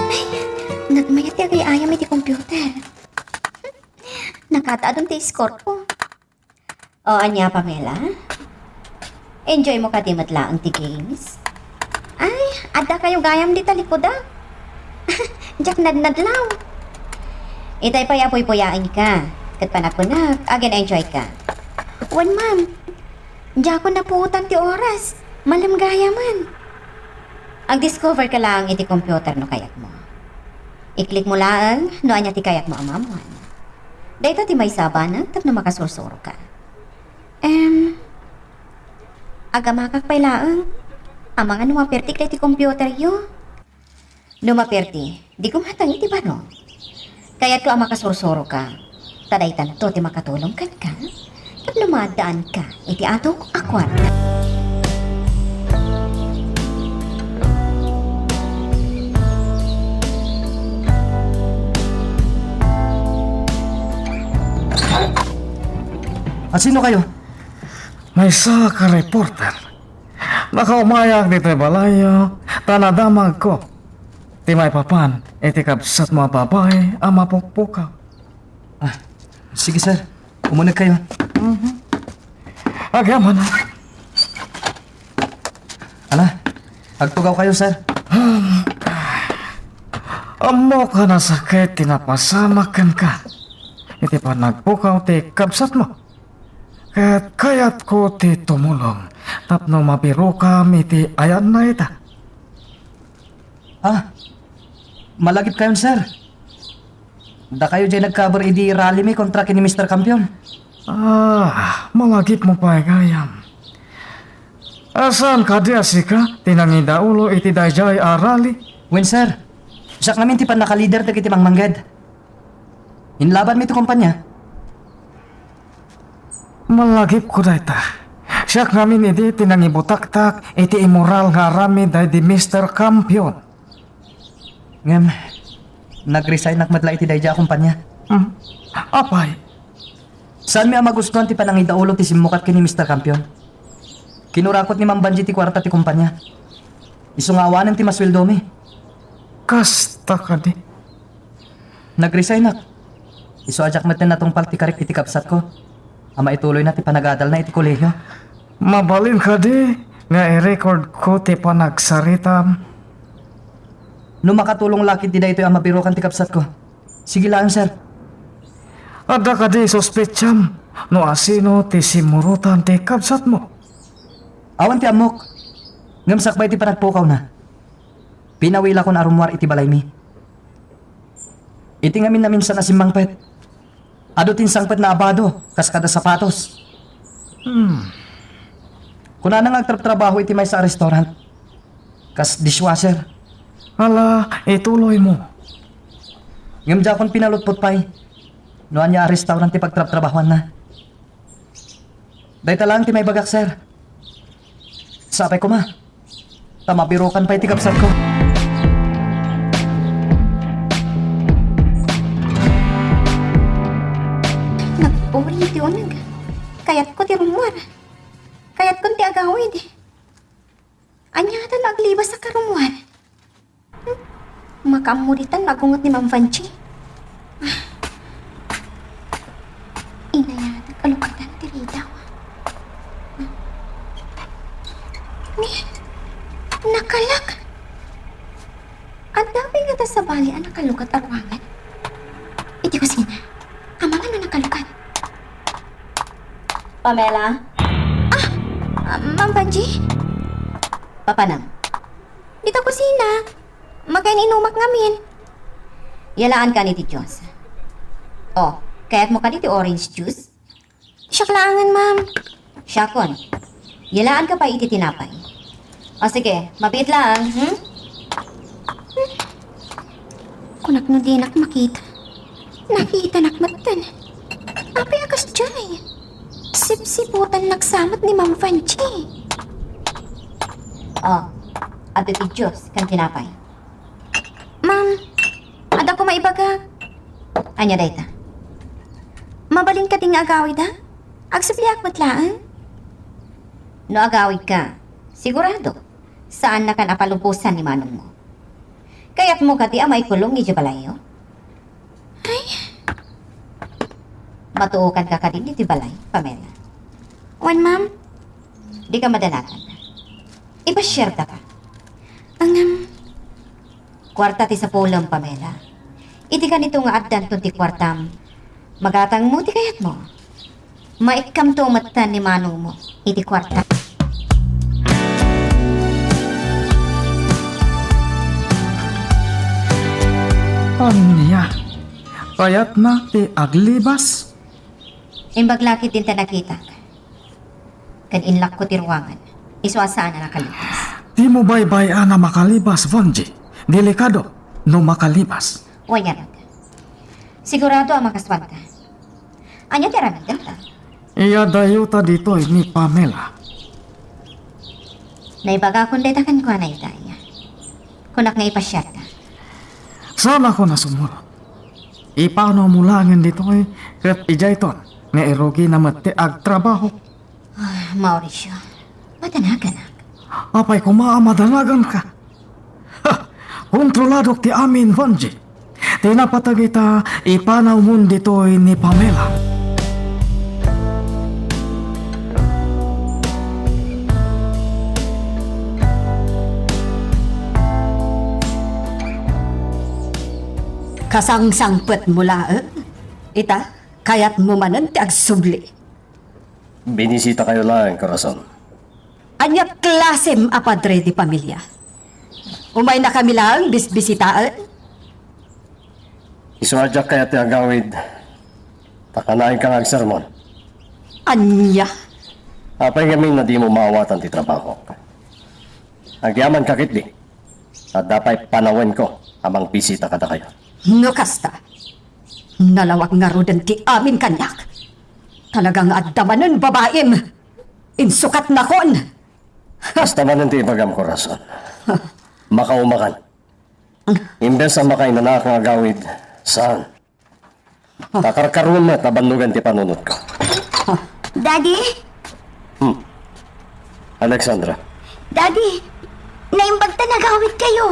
Ay, nagmayat ti agay-ayam iti computer. Nakataadon ti score ko. O, ania, Pamela? Enjoy mo kadi met laeng ti games? Ay, adda kayo gayam dita likuda. Diak nadnadlaw. Itay pay a puypuyaenka, ket panagkunak, agin-enjoy ka. Wen, ma'am. Diakon napuotan ti oras. Malem gayamen. Ag-discover ka laeng iti computer no kayatmo. I-click mo laeng no ania ti kayatmo a maammoan. Dayta ti maysa a banag tapno makasursuro ka. Em, agamakak pay laeng. Amangan no mapertik daytoy computeryo. No maperti, di kumatang iti baro. Kayatko a makasursuro ka, ta daytanto ti makatulong kenka tapno maaddaan ka iti adu a kuarta. Asino kayo? Maysa ka reporter. Nakaumayak ditoy balayyo, ta nadamagko ti maipapan iti kabsatmo a babai a mapukpukaw. Ah, sige, sir. Umuneg kayo. Mhm. Agyamanak. Ala, agtugaw kayo, sir. Ammok a nasakit ti napasamak kenka iti panagpukaw ti kabsatmo. Ket kayatko ti tumulong tapno mabirokam iti ayanna ita. Ah, malagip kayon, sir. Dakayo jay nagkabar idi rally mi kontra ken ni Mister Campion. Ah, malagipmo pay gayam. Saan kadi a sika ti nangidaulo iti daydiay a rally? Wen, sir. Siak ngamin ti pannakalider dagiti mangmangged. Inlabanmi ti kompania. Malagipko dayta. Siak ngamin idi ti nangibutaktak iti immoral nga aramid daydi Mister Campion. Ngem, nagresignak met la iti daydiay a kompania. Hmm. Apay? Saanmi a magustuan ti panangidaulo ti simmukat ken ni Mister Campion. Kinurakot ni Ma'am Banji ti kuarta ti kompania. Isu nga awanen ti masueldomi. Kasta kadi? Nagresignak. Isu a diak metten natungpal ti karik iti kabsatko a maituloyna ti panagadalna iti kolehio. Mabalin kadi nga i-recordko ti panagsaritam? No makatulong la ketdi daytoy a mabirokan ti kabsatko, sige laeng, sir. Adda kadi suspetsam no asino ti simmurotan ti kabsatmo? Awan ti ammok. Ngem sakbay ti panagpukawna, pinawilakon a rummuar iti balaymi. Iti ngamin naminsan a simmangpet, adu ti insangpetna a bado, kas kada sapatos. Hmm. Kunana nga agtrabtrabaho iti maysa a restaurant, kas dishwasher. Ala, ituloy mo. Ngem diakon pinalutpot pay no ania a restaurant ti pagtrabtrabahoanna. Dayta laeng ti maibagak, sir. Sapay koma, ta mabirukan pay ti kabsatko. Nagburing ti uneg. Kayatko ti rummuar. Kayatkon ti agawid. Ania ta no aglibas a karummuar? Hmm? Makaammo ditan no agunget ni Ma'am Vanchi. Ah. Inayanak a lukatan ti ridaw. Ni, nakalak. Adda pay ngata sabali a nakalukat a ruangan? Iti kusina. Amangan no nakalukat. Pamela? Ah! Ah, Ma'am Vanchi? Papanam. Dita kusina. Makain-inumak ngamin. Yalaankan iti juice. Oh, kayatmo kadi ti orange juice? Siak laengen, ma'am. Siakon. Yalaanka pay iti tinapay. O sige, mabiit laeng, hmm? Kunak no dinak makita. Nakitanak metten. Apay a kasdiay? Sipsiputannak sa met ni Ma'am Vanchi. Oh, adda ti juice ken tinapay. Ma'am, adda koma ibagak. Ania dayta? Mabalin kadi nga agawida? Agsubliak met laeng. No agawidka, sigurado, saannakan a palubosan ni manongmo. Kayatmo kadi a maikulong idiay balayyo? Ay. Matuokanka kadi iti balay, Pamela? Wen, ma'am. Dika madanagan. Ipasiardaka. Ngem, kuarta ti sapulem, Pamela. Iti kanito nga addanton ti kuartam, magatangmo ti kayatmo. Maikkamto metten ni manongmo iti kuarta. Ania? Kayatna ti aglibas? Imbag la ketdin ta nakitak. Ken inlakko ti ruangan. Isu a saan a nakalibas. Dimo baybay-an a makalibas, Vanchi. Delikado no makalibas. Wen ngarud. Sigurado a makasuanta. Ania ti aramidenta? Iyadayota ditoy ni Pamela. Naibagakon dayta kenkuana ita aya. Kunak nga ipasiarta. Saanakon a sumuno. Ipanawmo laengen ditoy ket idiayton nga irugina met ti agtrabaho. Ah, Mauricio, madanaganak. Apay koma a madanaganka? Ha! Kontroladok ti amin, Vanchi. Ti napateg ita, ipanawmon ditoy ni Pamela. Kasangsangpetmo laeng? Ita, kayatmo manen ti agsubli. Binisitakayo laeng, Corazon. Ania klasem a padre de pamilia? Umaynakami laeng bisbisitaen? Isu a diak kayat ti agawid, ta kanaenka nga agsermon. Ania? Apay ngamin a dimo maawatan ti trabahok? Agyamanka ketdi. Adda pay panawenko a mangbisita kadakayo. No kasta, nalawag ngaruden ti amin kaniak. Talaga nga adda manen babaim. Insukatnakon. Kasta manen ti ibagam, Corazon. Makaumakan. Imbes a makainanaak nga agawid, saan? Kakarkaruem met a bannogen ti panunotko. Daddy? Hmm. Alexandra. Daddy, naimbag ta nagawidkayo.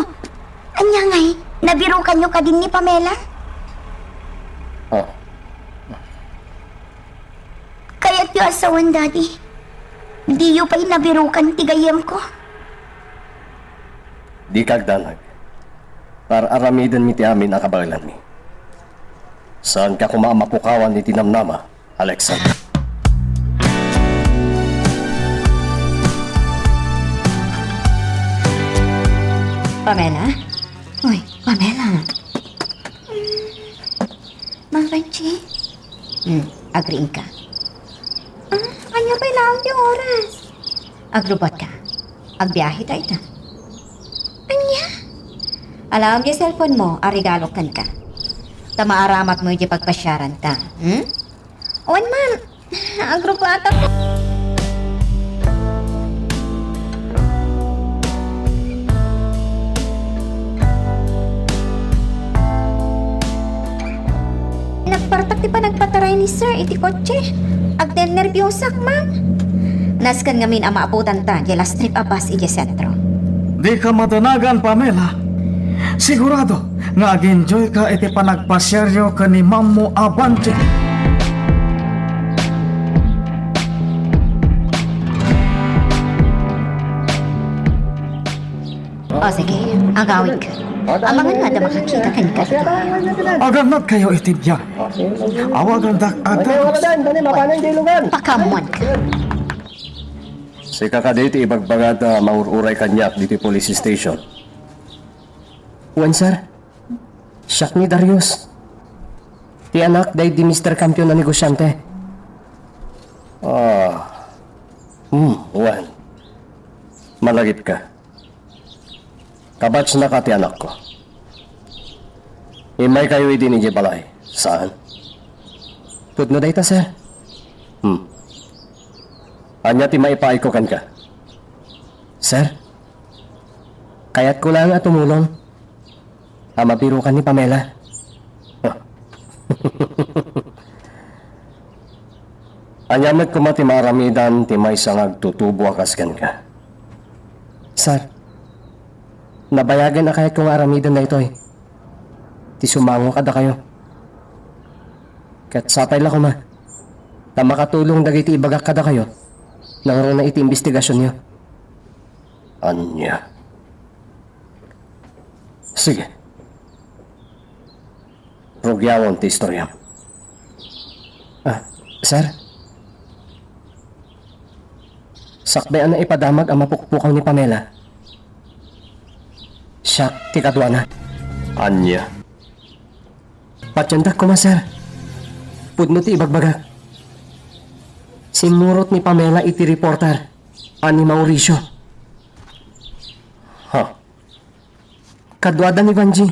Ania ngay, nabirukanyo kadin ni Pamela? Ah. Kayatyo a sawen, Daddy. Diyo pay nabirukan ti gayyemko. Dika agdanag. Ar-aramidenmi ti amin a kabaelanmi. Saanka koma a mapukawan iti namnama, Alexandra. Pamela? Uy, Pamela. Mang Ranchi? Hmm, agriingka. Ah, ania pay laeng ti oras? Agrubuatka. Agbiahe ta ita. Ania? Alaem ti cellphone mo a regalo kenka. Ta maaramatmo iti pagpasiaranta. Hmm? Wen man, agrubuatak. Nagpartak ti panagpataray ni Sir iti kotse. Agnernerbiosak, ma'am. Nasken ngamin a maabutanta diay last trip a bus idiay sentro. Dika madenagan, Pamela. Sigurado nga ag-enjoyka iti panagpasiaryo ken ni Mammo a Banti. O, sige, agawidka. Amangan nga adda makakita kenka. Agannadkayo iti biag. Awagandak a Darius. Pakaammoanka. Sika kadi ti ibagbagada a mangur-uray kaniak ditoy police station? Wen, sir. Siak ni Darius. Ti anak daydi Mister Campion a negosiante. Ah. Hmm, wen. Malagipka. Kabatch naka ti anakko. Immaykayo idin idiay balay. Saan? Pudno dayta, sir. Hmm. Ania ti maipaayko kenka? Sir, kayatko laeng a tumulong a mabirukan ni Pamela. Ania met koma ti maaramidan ti maysa nga agtutubo a kas kenka? Sir, nabayagen a kayatko nga aramiden daytoy ti sumango kadakayo. Ket sapay la koma ta makatulong dagiti ibagak kadakayo nangruna iti imbestigasionyo. Ania? Sige. Rugiawon ti istoriam. Ah, sir? Sakbay a naipadamag a mapukpukaw ni Pamela, siak ti kaduana. Ania? Patiendak koma, sir. Pudno ti ibagbagak. Simmurot ni Pamela iti reporter a ni Mauricio. Ha? Kaduada ni Vanji.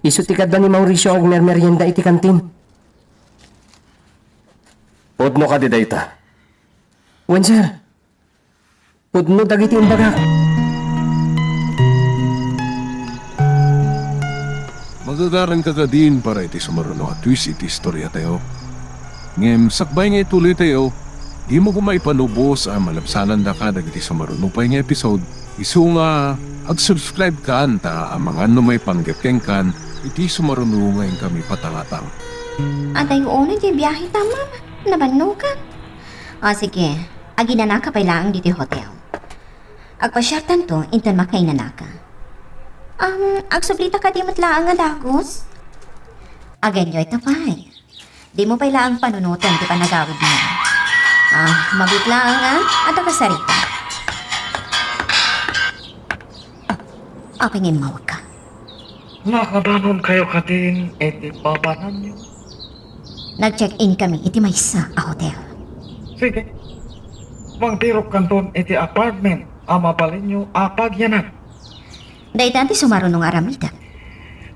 Isu ti kaduada ni Mauricio agmermerienda iti kantin. Pudno kadi dayta? Wen, sir. Pudno dagiti imbagak. Magagaranka kadin para iti sumaruno a twist iti istoriatayo. Ngem sakbay nga ituloytayo, dimo koma ipanubos a malabsanandaka dagiti sumaruno pay nga episode, isu nga ag-subscribe kan ta amangan no maipanggep kenkan iti sumaruno nga inkami patalatan. Adayo unay ti biahe ta, ma'am. Nabannokan. O, sige. Aginanaka pay laeng ditoy hotel. Agpasiartanto inton makainanaka. Um, agsublita kadi met laeng a dagus? Agenyoy ta pay. Dimo pay laeng panunoten ti panagawidmo. Ah, mabiit laeng, a, adda kasarita. Apay nga immawagka? Nakabanonkayo kadin iti babananyo? Nag-check-in kami iti maysa a hotel. Sige. Magbirokkanton iti apartment a mabalinyo a pagyanan. Dayta ti sumaruno nga aramidek.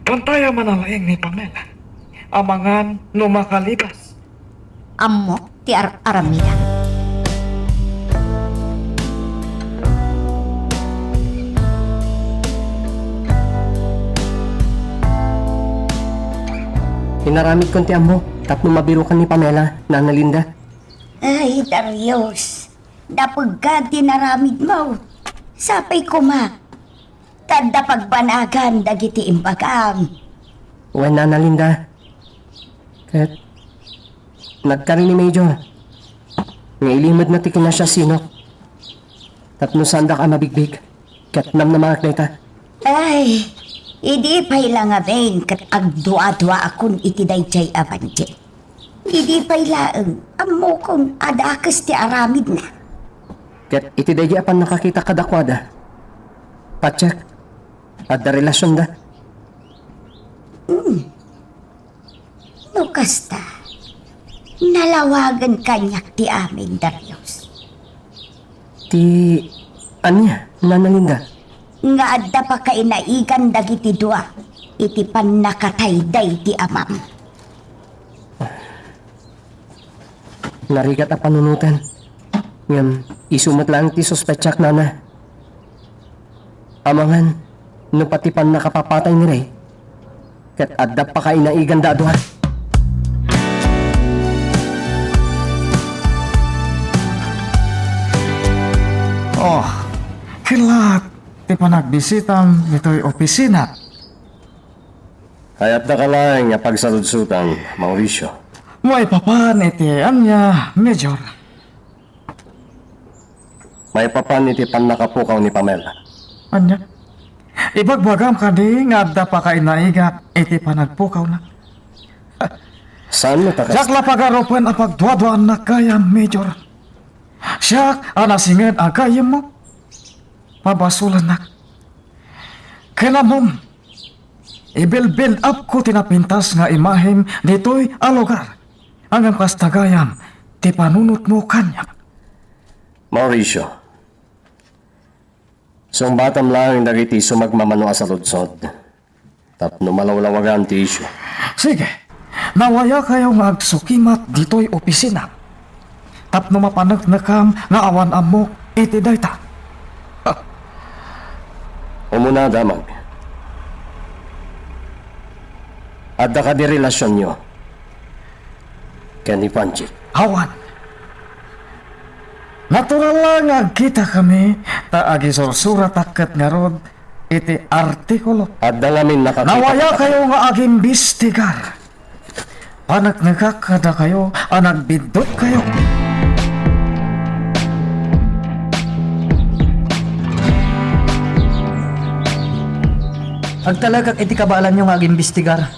Bantayam a nalaing ni Pamela. Amangan no makalibas. Ammok ti ar-aramidek. Inaramidkon ti ammok tapno mabirukan ni Pamela, Nana Linda. Ay, Darius, napegka ti naramidmo. Sapay koma ta adda pagbanagan dagiti imbagam. Wen, Nana Linda. Ket nagkari ni Major nga ilimedna ti kinasiasinok tapno saandak a mabigbig ket namnamaak dayta. Ay, idi pay la ngamin ket agduaduaakon iti daydiay a banti. Idi pay laeng, ammokon a dakes ti aramidna. Ket iti daydi a pannakakita kadakuada, patiek, adda relasionda. Mm. Basta, nalawagen kaniak ti amin, Darius. Ti ania, Nana Linda? Nga adda pakainaigan dagiti dua iti pannakatayda iti amam. Narigat a panunoten. Ngem isu met laeng ti suspetsak, Nana. Amangan no pati pannakapapatay ni Ray, ket adda pakainaiganda a dua. Oh, kellat ti panagbisitam ditoy opisina. Kayatdaka laeng nga pagsaludsotan, Mauricio. Maipapan iti ania, Major? Maipapan iti pannakapukaw ni Pamela. Ania? Ibagbagam kadi nga adda pakainaigak iti panagpukawna? Saan met a kas- Diak la pagarupen a pagduaduaannak gayam, Major. Siak a nasinged a gayyemmo. Pabasolennak. Ken ammom, ibilbil-apko ti napintas nga imahem ditoy a lugar. Ngem kasta gayam ti panunotmo kaniak. Mauricio, sungbatam laeng dagiti sumagmamano a saludsod tapno malawlawagan ti isyu. Sige, nawayakayo nga agsukimat ditoy opisina tapno mapaneknekam nga awan ammok iti dayta. Ah. Umuna, damag. Adda kadi relasionyo ken ni Panji? Awan. Natural la nga agkitakami ta agisursuratak ket ngarud iti artikulo. Adda ngamin nakakita. Nawayakayo nga agimbestigar. Paneknekak kadakayo a nagbiddutkayo. Agtalekak iti kabaelanyo nga agimbestigar.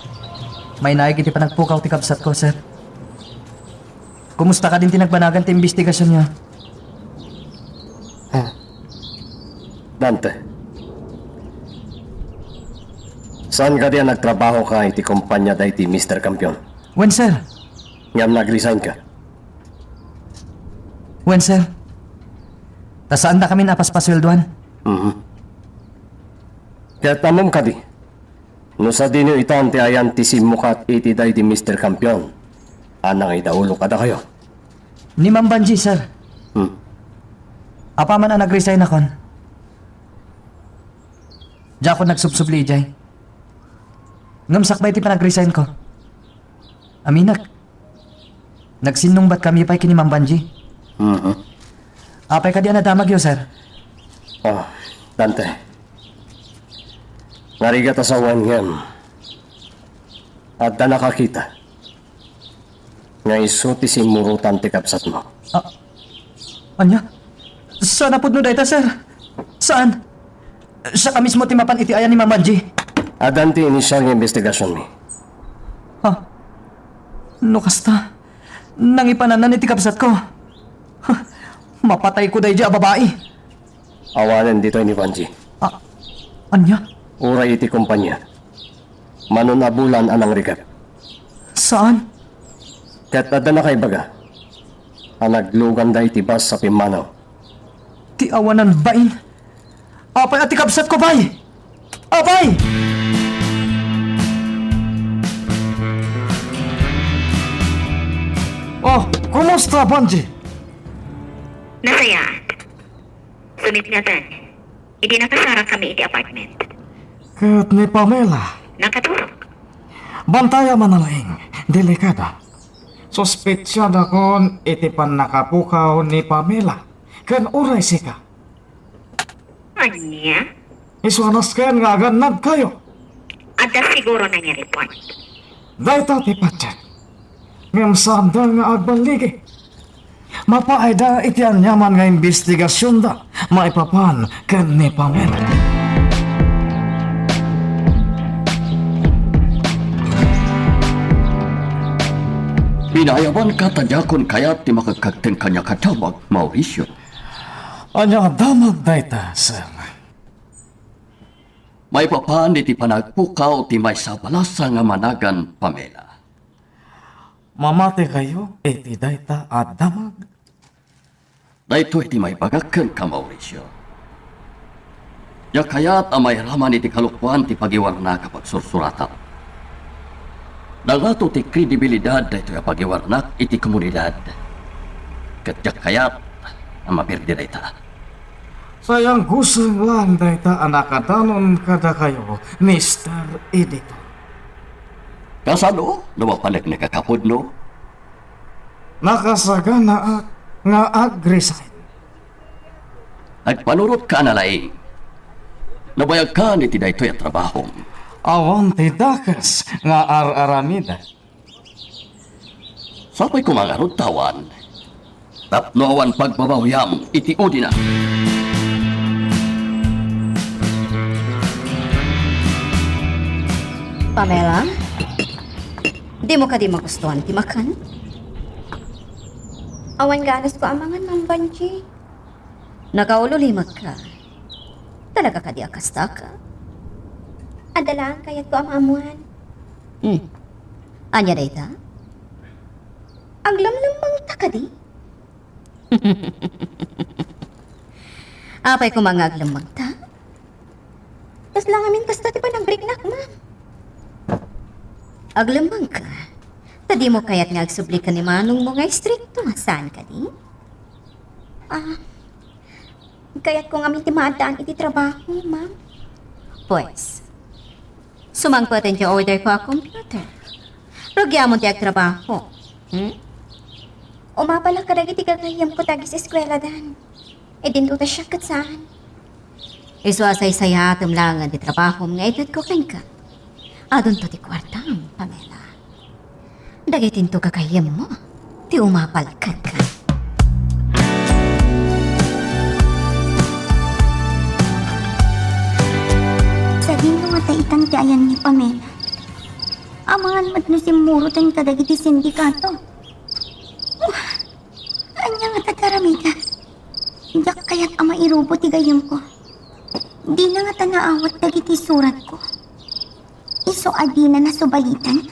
Mainaig iti panagpukaw ti kabsatko, sir. Kumusta kadin ti nagbanagan ti imbestigasionyo? Ah. Dante. Saan kadi a nagtrabahoka iti kompania daydi Mister Campion? Wen, sir. Ngem nag-resign ka? Wen, sir. Ta saandakamin a paspasueldoan. Mhm. Ket ammom kadi, no sadino itan ti ayan ti simmukat iti daydi Mister Campion a nangidaulo kadakayo? Ni Ma'am Banji, sir. Hmm. Apaman a nag-resignakon, diakon nagsubsubli idiay. Ngem sakbay ti panag-resignko, aminek, nagsinnungbatkami pay ken ni Ma'am Banji. Mhm. Apay kadi a nadamagyo, sir? Ah, Dante. Narigat a sawen ngem adda nakakita nga isu ti simmurutan ti kabsatmo. Ah, ania? Saan a pudno dayta, sir. Saan? Siak a mismo ti mapan iti ayan ni Ma'am Banji. Addan ti inisiar nga imbestigasionmi. Ha? No kasta, nangipanannan iti kabsatko. Ha? Mapatayko daydiay a babai. Awanen ditoy ni Banji. Ah, ania? Uray iti kompania. Manon a bulan a nangrigat. Saan? Ket adda nakaibaga a nagluganda iti bus a pimmanaw. Ti awanan bain. Apay a ti kabsatko, bay? Apay! Oh, kumusta, Banji? Nasayaat. Sumitngaten, idi nakasarakami iti apartment. Ket ni Pamela? Nakaturog. Bantayam a nalaing, delikada. Suspetsadakon iti pannakapukaw ni Pamela ken uray sika. Ania? Isu a nasken nga agannadkayo. Adda siguro nangi-report. Dayta ti patien. Ngem saanda nga agballigi. Mapaayda iti aniaman nga imbestigasionda maipapan ken ni Pamela. Pinayabanka ta diakon kayat ti makagkagteng kaniak a damag, Mauricio. Ania a damag dayta, sir? Maipapan iti panagpukaw ti maysa a balasa nga managan Pamela. Mamati kayo iti dayta a damag. Daytoy ti maibagak kenka, Mauricio. Diak kayat a mairaman iti kalokuan ti pagiwarnak a pagsursuratam. Nangato ti kredibilidad daytoy a pagiwarnak iti komunidad. Ket diak kayat a maperde dayta. Sayang, guseng lang dayta a nakadanon kadakayo, Mister Editor. Kasano no mapaneknek a kapudno? Nakasaganaak nga ag-resign. Agpanurotka a nalaing. Nabayagkan iti daytoy a trabahom. Awan ti dakes nga ar-aramidek. Sapay koma ngarud ta awan. Tapno awan pagbabawiam iti udina. Pamela, dimo kadi magustuhan ti makan? Awan ganasko a mangan, Ma'am Banji. Nakaululimekka. Talaga kadi a kastaka? Adda laeng kayatko a maammuan. Hmm. Ania dayta? Aglemlemmengta kadi? Apay koma nga aglemmengta? Kasla ngamin kasta ti panagbaliknak, ma'am. Aglemmengka. Ta dimo kayat nga agsubli ken ni manongmo nga istrikto, saan kadi? Ah, kayatko ngamin ti maaddaan iti trabaho, ma'am. Pues, sumangpeten ti orderko a computer. Rugiamon ti agtrabaho. Hmm? Umapalak kadagiti gagayyemko ta agiseskueladan. Idinto ta siak ket saan. Isu a saysayaatem laengen ti trabahom nga itedko kenka. Adunto ti kuartam, Pamela. Dagitinto gagayyemmo ti umapal kenka. Sadino ngata itan ti ayan ni Pamela? Amangan met no simmuroten kadagiti sindikato. Ania ngata ti aramidek? Diak kayat a mairubo ti gayyemko. Dina ngata naawat dagiti suratko. Isu a dina nasubalitan?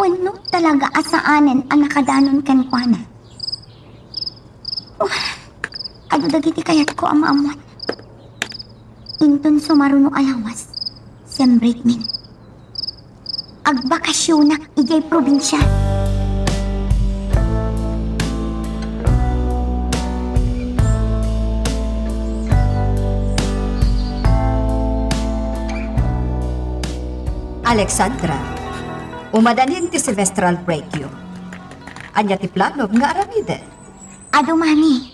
Wenno talaga a saanen a nakadanon kenkuana? Adu dagiti kayatko a maammuan. Inton sumaruno a lawas, sembrekmin. Agbakasionak idiay probinsia. Alexandra, umadanin ti semestral breakyo. Ania ti planom nga aramiden? Adu, Mami.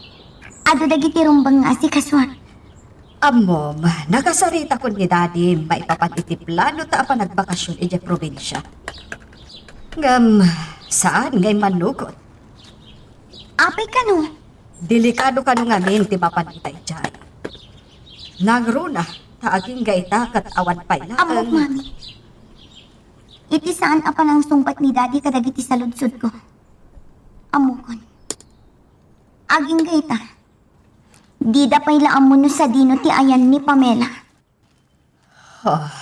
Adu dagiti rumbeng nga asikasuak. Ammom, nakasaritakon ni Dadim maipapan iti plano ta a panagbakasyon idiay probinsia. Ngem, saan nga immannugot? Apay kano? Delikado kano ngamin ti mapan ita idiay. Nangruna, ta agingga ita ket awan pay laeng. Ammok, Mami. Iti saan a panangsungbat ni Dadi kadagiti saludsodko. Ammokon. Agingga ita. Dida pay la ammo no sadino ti ayan ni Pamela. Ah.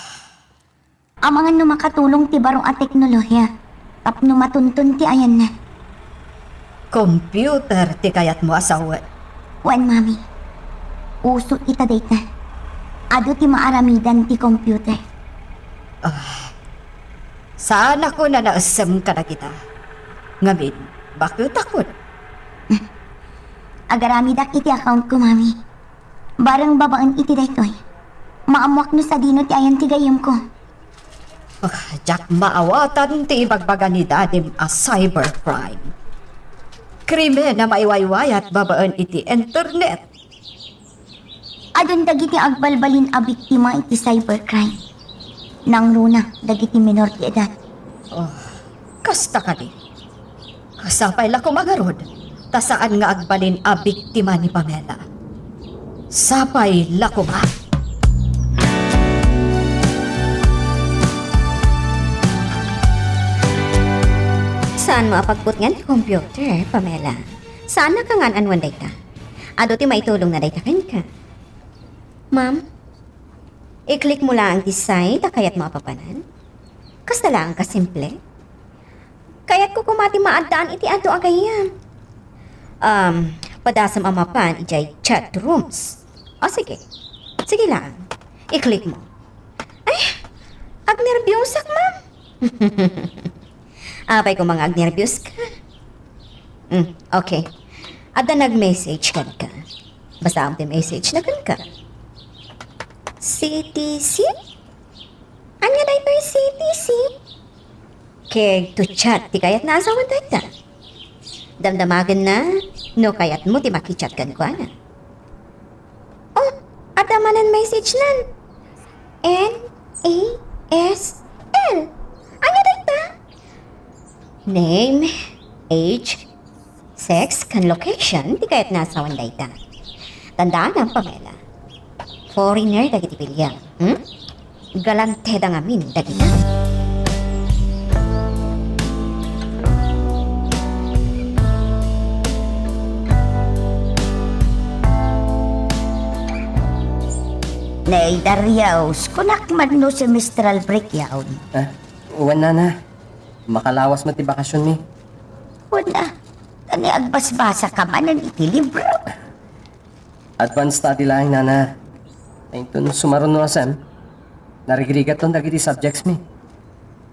Amangan no makatulong ti baro a teknolohia tapno matunton ti ayanna. Computer ti kayatmo a sawen? Wen, Mami. Uso ita dayta. Adu ti maaramidan ti computer. Ah. Saanakon a naessem kadagita. Ngamin, baketakon. Agaramidak iti account ko, Mami. Bareng babaen iti daytoy, maammoak no sadino ti ayan ti gayyemko. Ah, diak maawatan ti ibagbaga ni Dadim a cybercrime. Krimen a maiwaywayat babaen iti internet. Adun dagiti agbalbalin a biktima iti cybercrime. Nangruna dagiti menor de edad. Oh, kasta kadi. Sapay la koma ngarud, ta saan nga agbalin a biktima ni Pamela. Sapay la koma. Saanmo a pagbutngen ti computer, Pamela. Saannak a ngan-anuen dayta. Adu ti maitulongna dayta kenka. Ma'am, i-click mo laeng ti site a kayatmo a papanan. Kasta laeng kasimple. Kayat Koma ti maaddaan iti adu a gayyem. Um, padasem a mapan idiay chat rooms. O, sige. Sige lang. I-click mo. Ay, agnerbiosak, ma'am. Apay koma nga agnerbios ka. Mm, okay. Adda nag-message kenka. Basaam ti message na kenka. C T C? Ania daytoy C T C? Keg to chat ti kayatna a sawen dayta. Damdamagenna no kayatmo ti makichat kenkuana. Oh, adda manen message nan. N A S L. Ania dayta? Name, age, sex, ken location ti kayatna a sawen dayta. Tandaanam, Pamela. Foreigner dagiti bilyam, hmm? Galanteda ngamin dagita. Nay Darius, kunak man no semestral break yaon. Ah, wen, nana. Makalawas met ti bakasionmi. Wen a, ta ni agbasbasaka manen iti libro. Advance study laeng, nana. Inton sumaruno a sem, narigrigaton dagiti subjectsmi.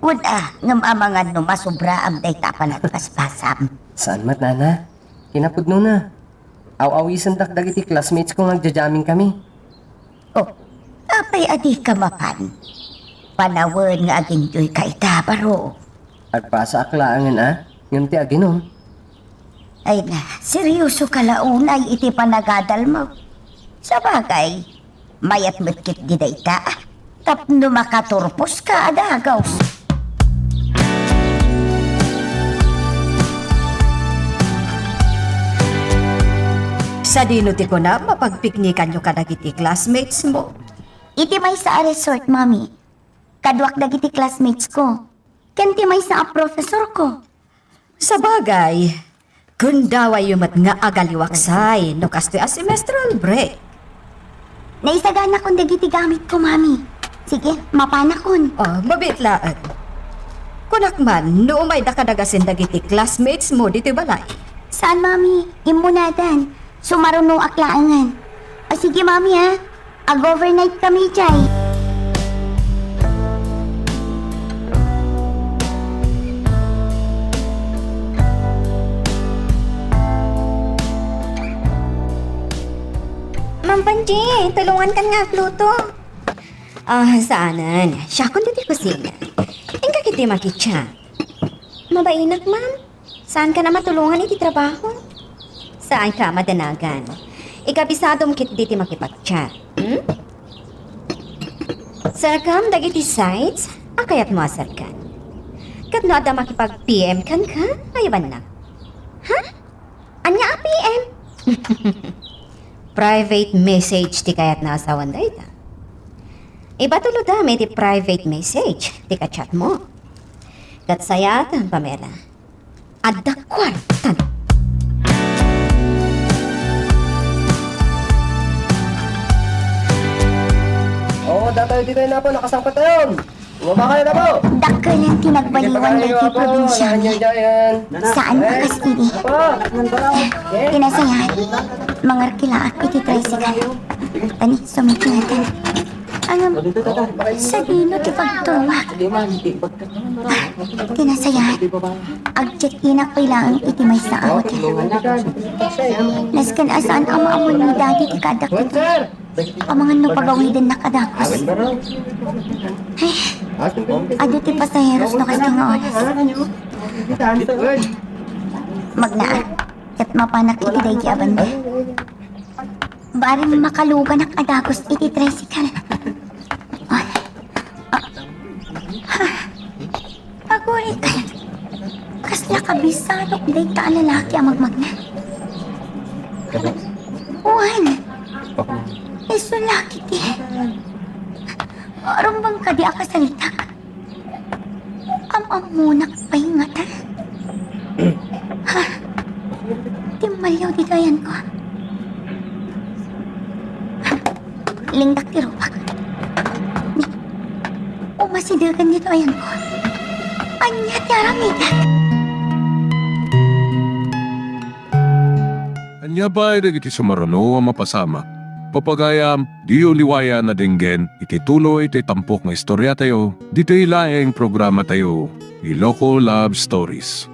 Wen a, ngem amangan no masubraam dayta a panagbasbasam. Saan met, nana. Kinapudnona, aw-awisendak dagiti classmatesko nga agja-jammingkami. Oh, apay a dika mapan? Panawen nga agintoyka ita, baro. Agbasaak laengen a, ngem ti aginum. Ay na, seriosoka la unay iti panagadalmo. Sabagay, mayat met ketdi dayta, tapno makaturposka a dagus. Sadino ti kunam a pagpiknikanyo kadagiti classmatesmo? Iti maysa a resort, Mami. Kaduak dagiti classmatesko. Ken ti maysa a professorko. Sabagay, gundawayyo met nga agaliwaksay no kastoy a semestral break. Naisaganakon dagiti gamitko, Mami. Sige, mapanakon. Oh, mabiit laeng. Kunak man, no umayda kadagasen dagiti classmatesmo ditoy balay. Saan, Mami? Immunadan. Sumarunoak laengen. O sige, Mami, ha? Ag-overnight kami, jay. Ma'am Panji, tulungankan nga agluto. Ah, saanen. Siakon ditoy kusina. Inka ketdi makichat. Mabainak, ma'am. Saankan a matulongan iti trabaho? Saanka a madanagan. Ikabisadom ketdi ti makipag-chat, hmm? Serkam dagiti sites a kayatmo a serkan. Ket no adda makipag-P M kenka, ayabannak. Ha? Ania a P M? Private message ti kayatna a sawen dayta. Ibatulotam iti private message ti ka-chatmo. Ket sayaat, Pamela. Adda kuartan. Oo, datayo ditoy na po, nakasangpet tayon. Umaba kayo na po. Dakkel ti nagbaliwan dagiti probinsiami. Saan a kas idi. Ti nasayaat, mangarkilaak iti tricycle. Tani, sumiknatan. Ngem, sadino ti pagtungak? Ti nasayaat, agchat-inak pay laeng iti maysa a hotel. Nasken a saan a maammoan ni Daddy ti kaaddak ditoy. Amangan no pagawidennak a dagus. Ay, adu ti pasaheros no kasta nga oras. Magnaak, ket mapanak iti daydi a banda. Barem makaluganak a dagus iti tricycle. Ay. Ah. Ah. Agurayka. Kasla kabisanok dayta a lalaki a magmagna. Wen. Isu la ketdi. Rumbeng kadi a kasaritak. Am-ammonak pay ngata. Ha? Timmaliaw ditoy ayanko. Lingtak ti rupak. Ni, umasidegen ditoy ayanko. Ania ti aramidek? Ania pay dagiti sumaruno a mapasamak? Pagayam, diyo liwayan a denggen iti tuloy ti tampok nga istoriatayo, ditoy laeng programatayo, Iloko Love Stories.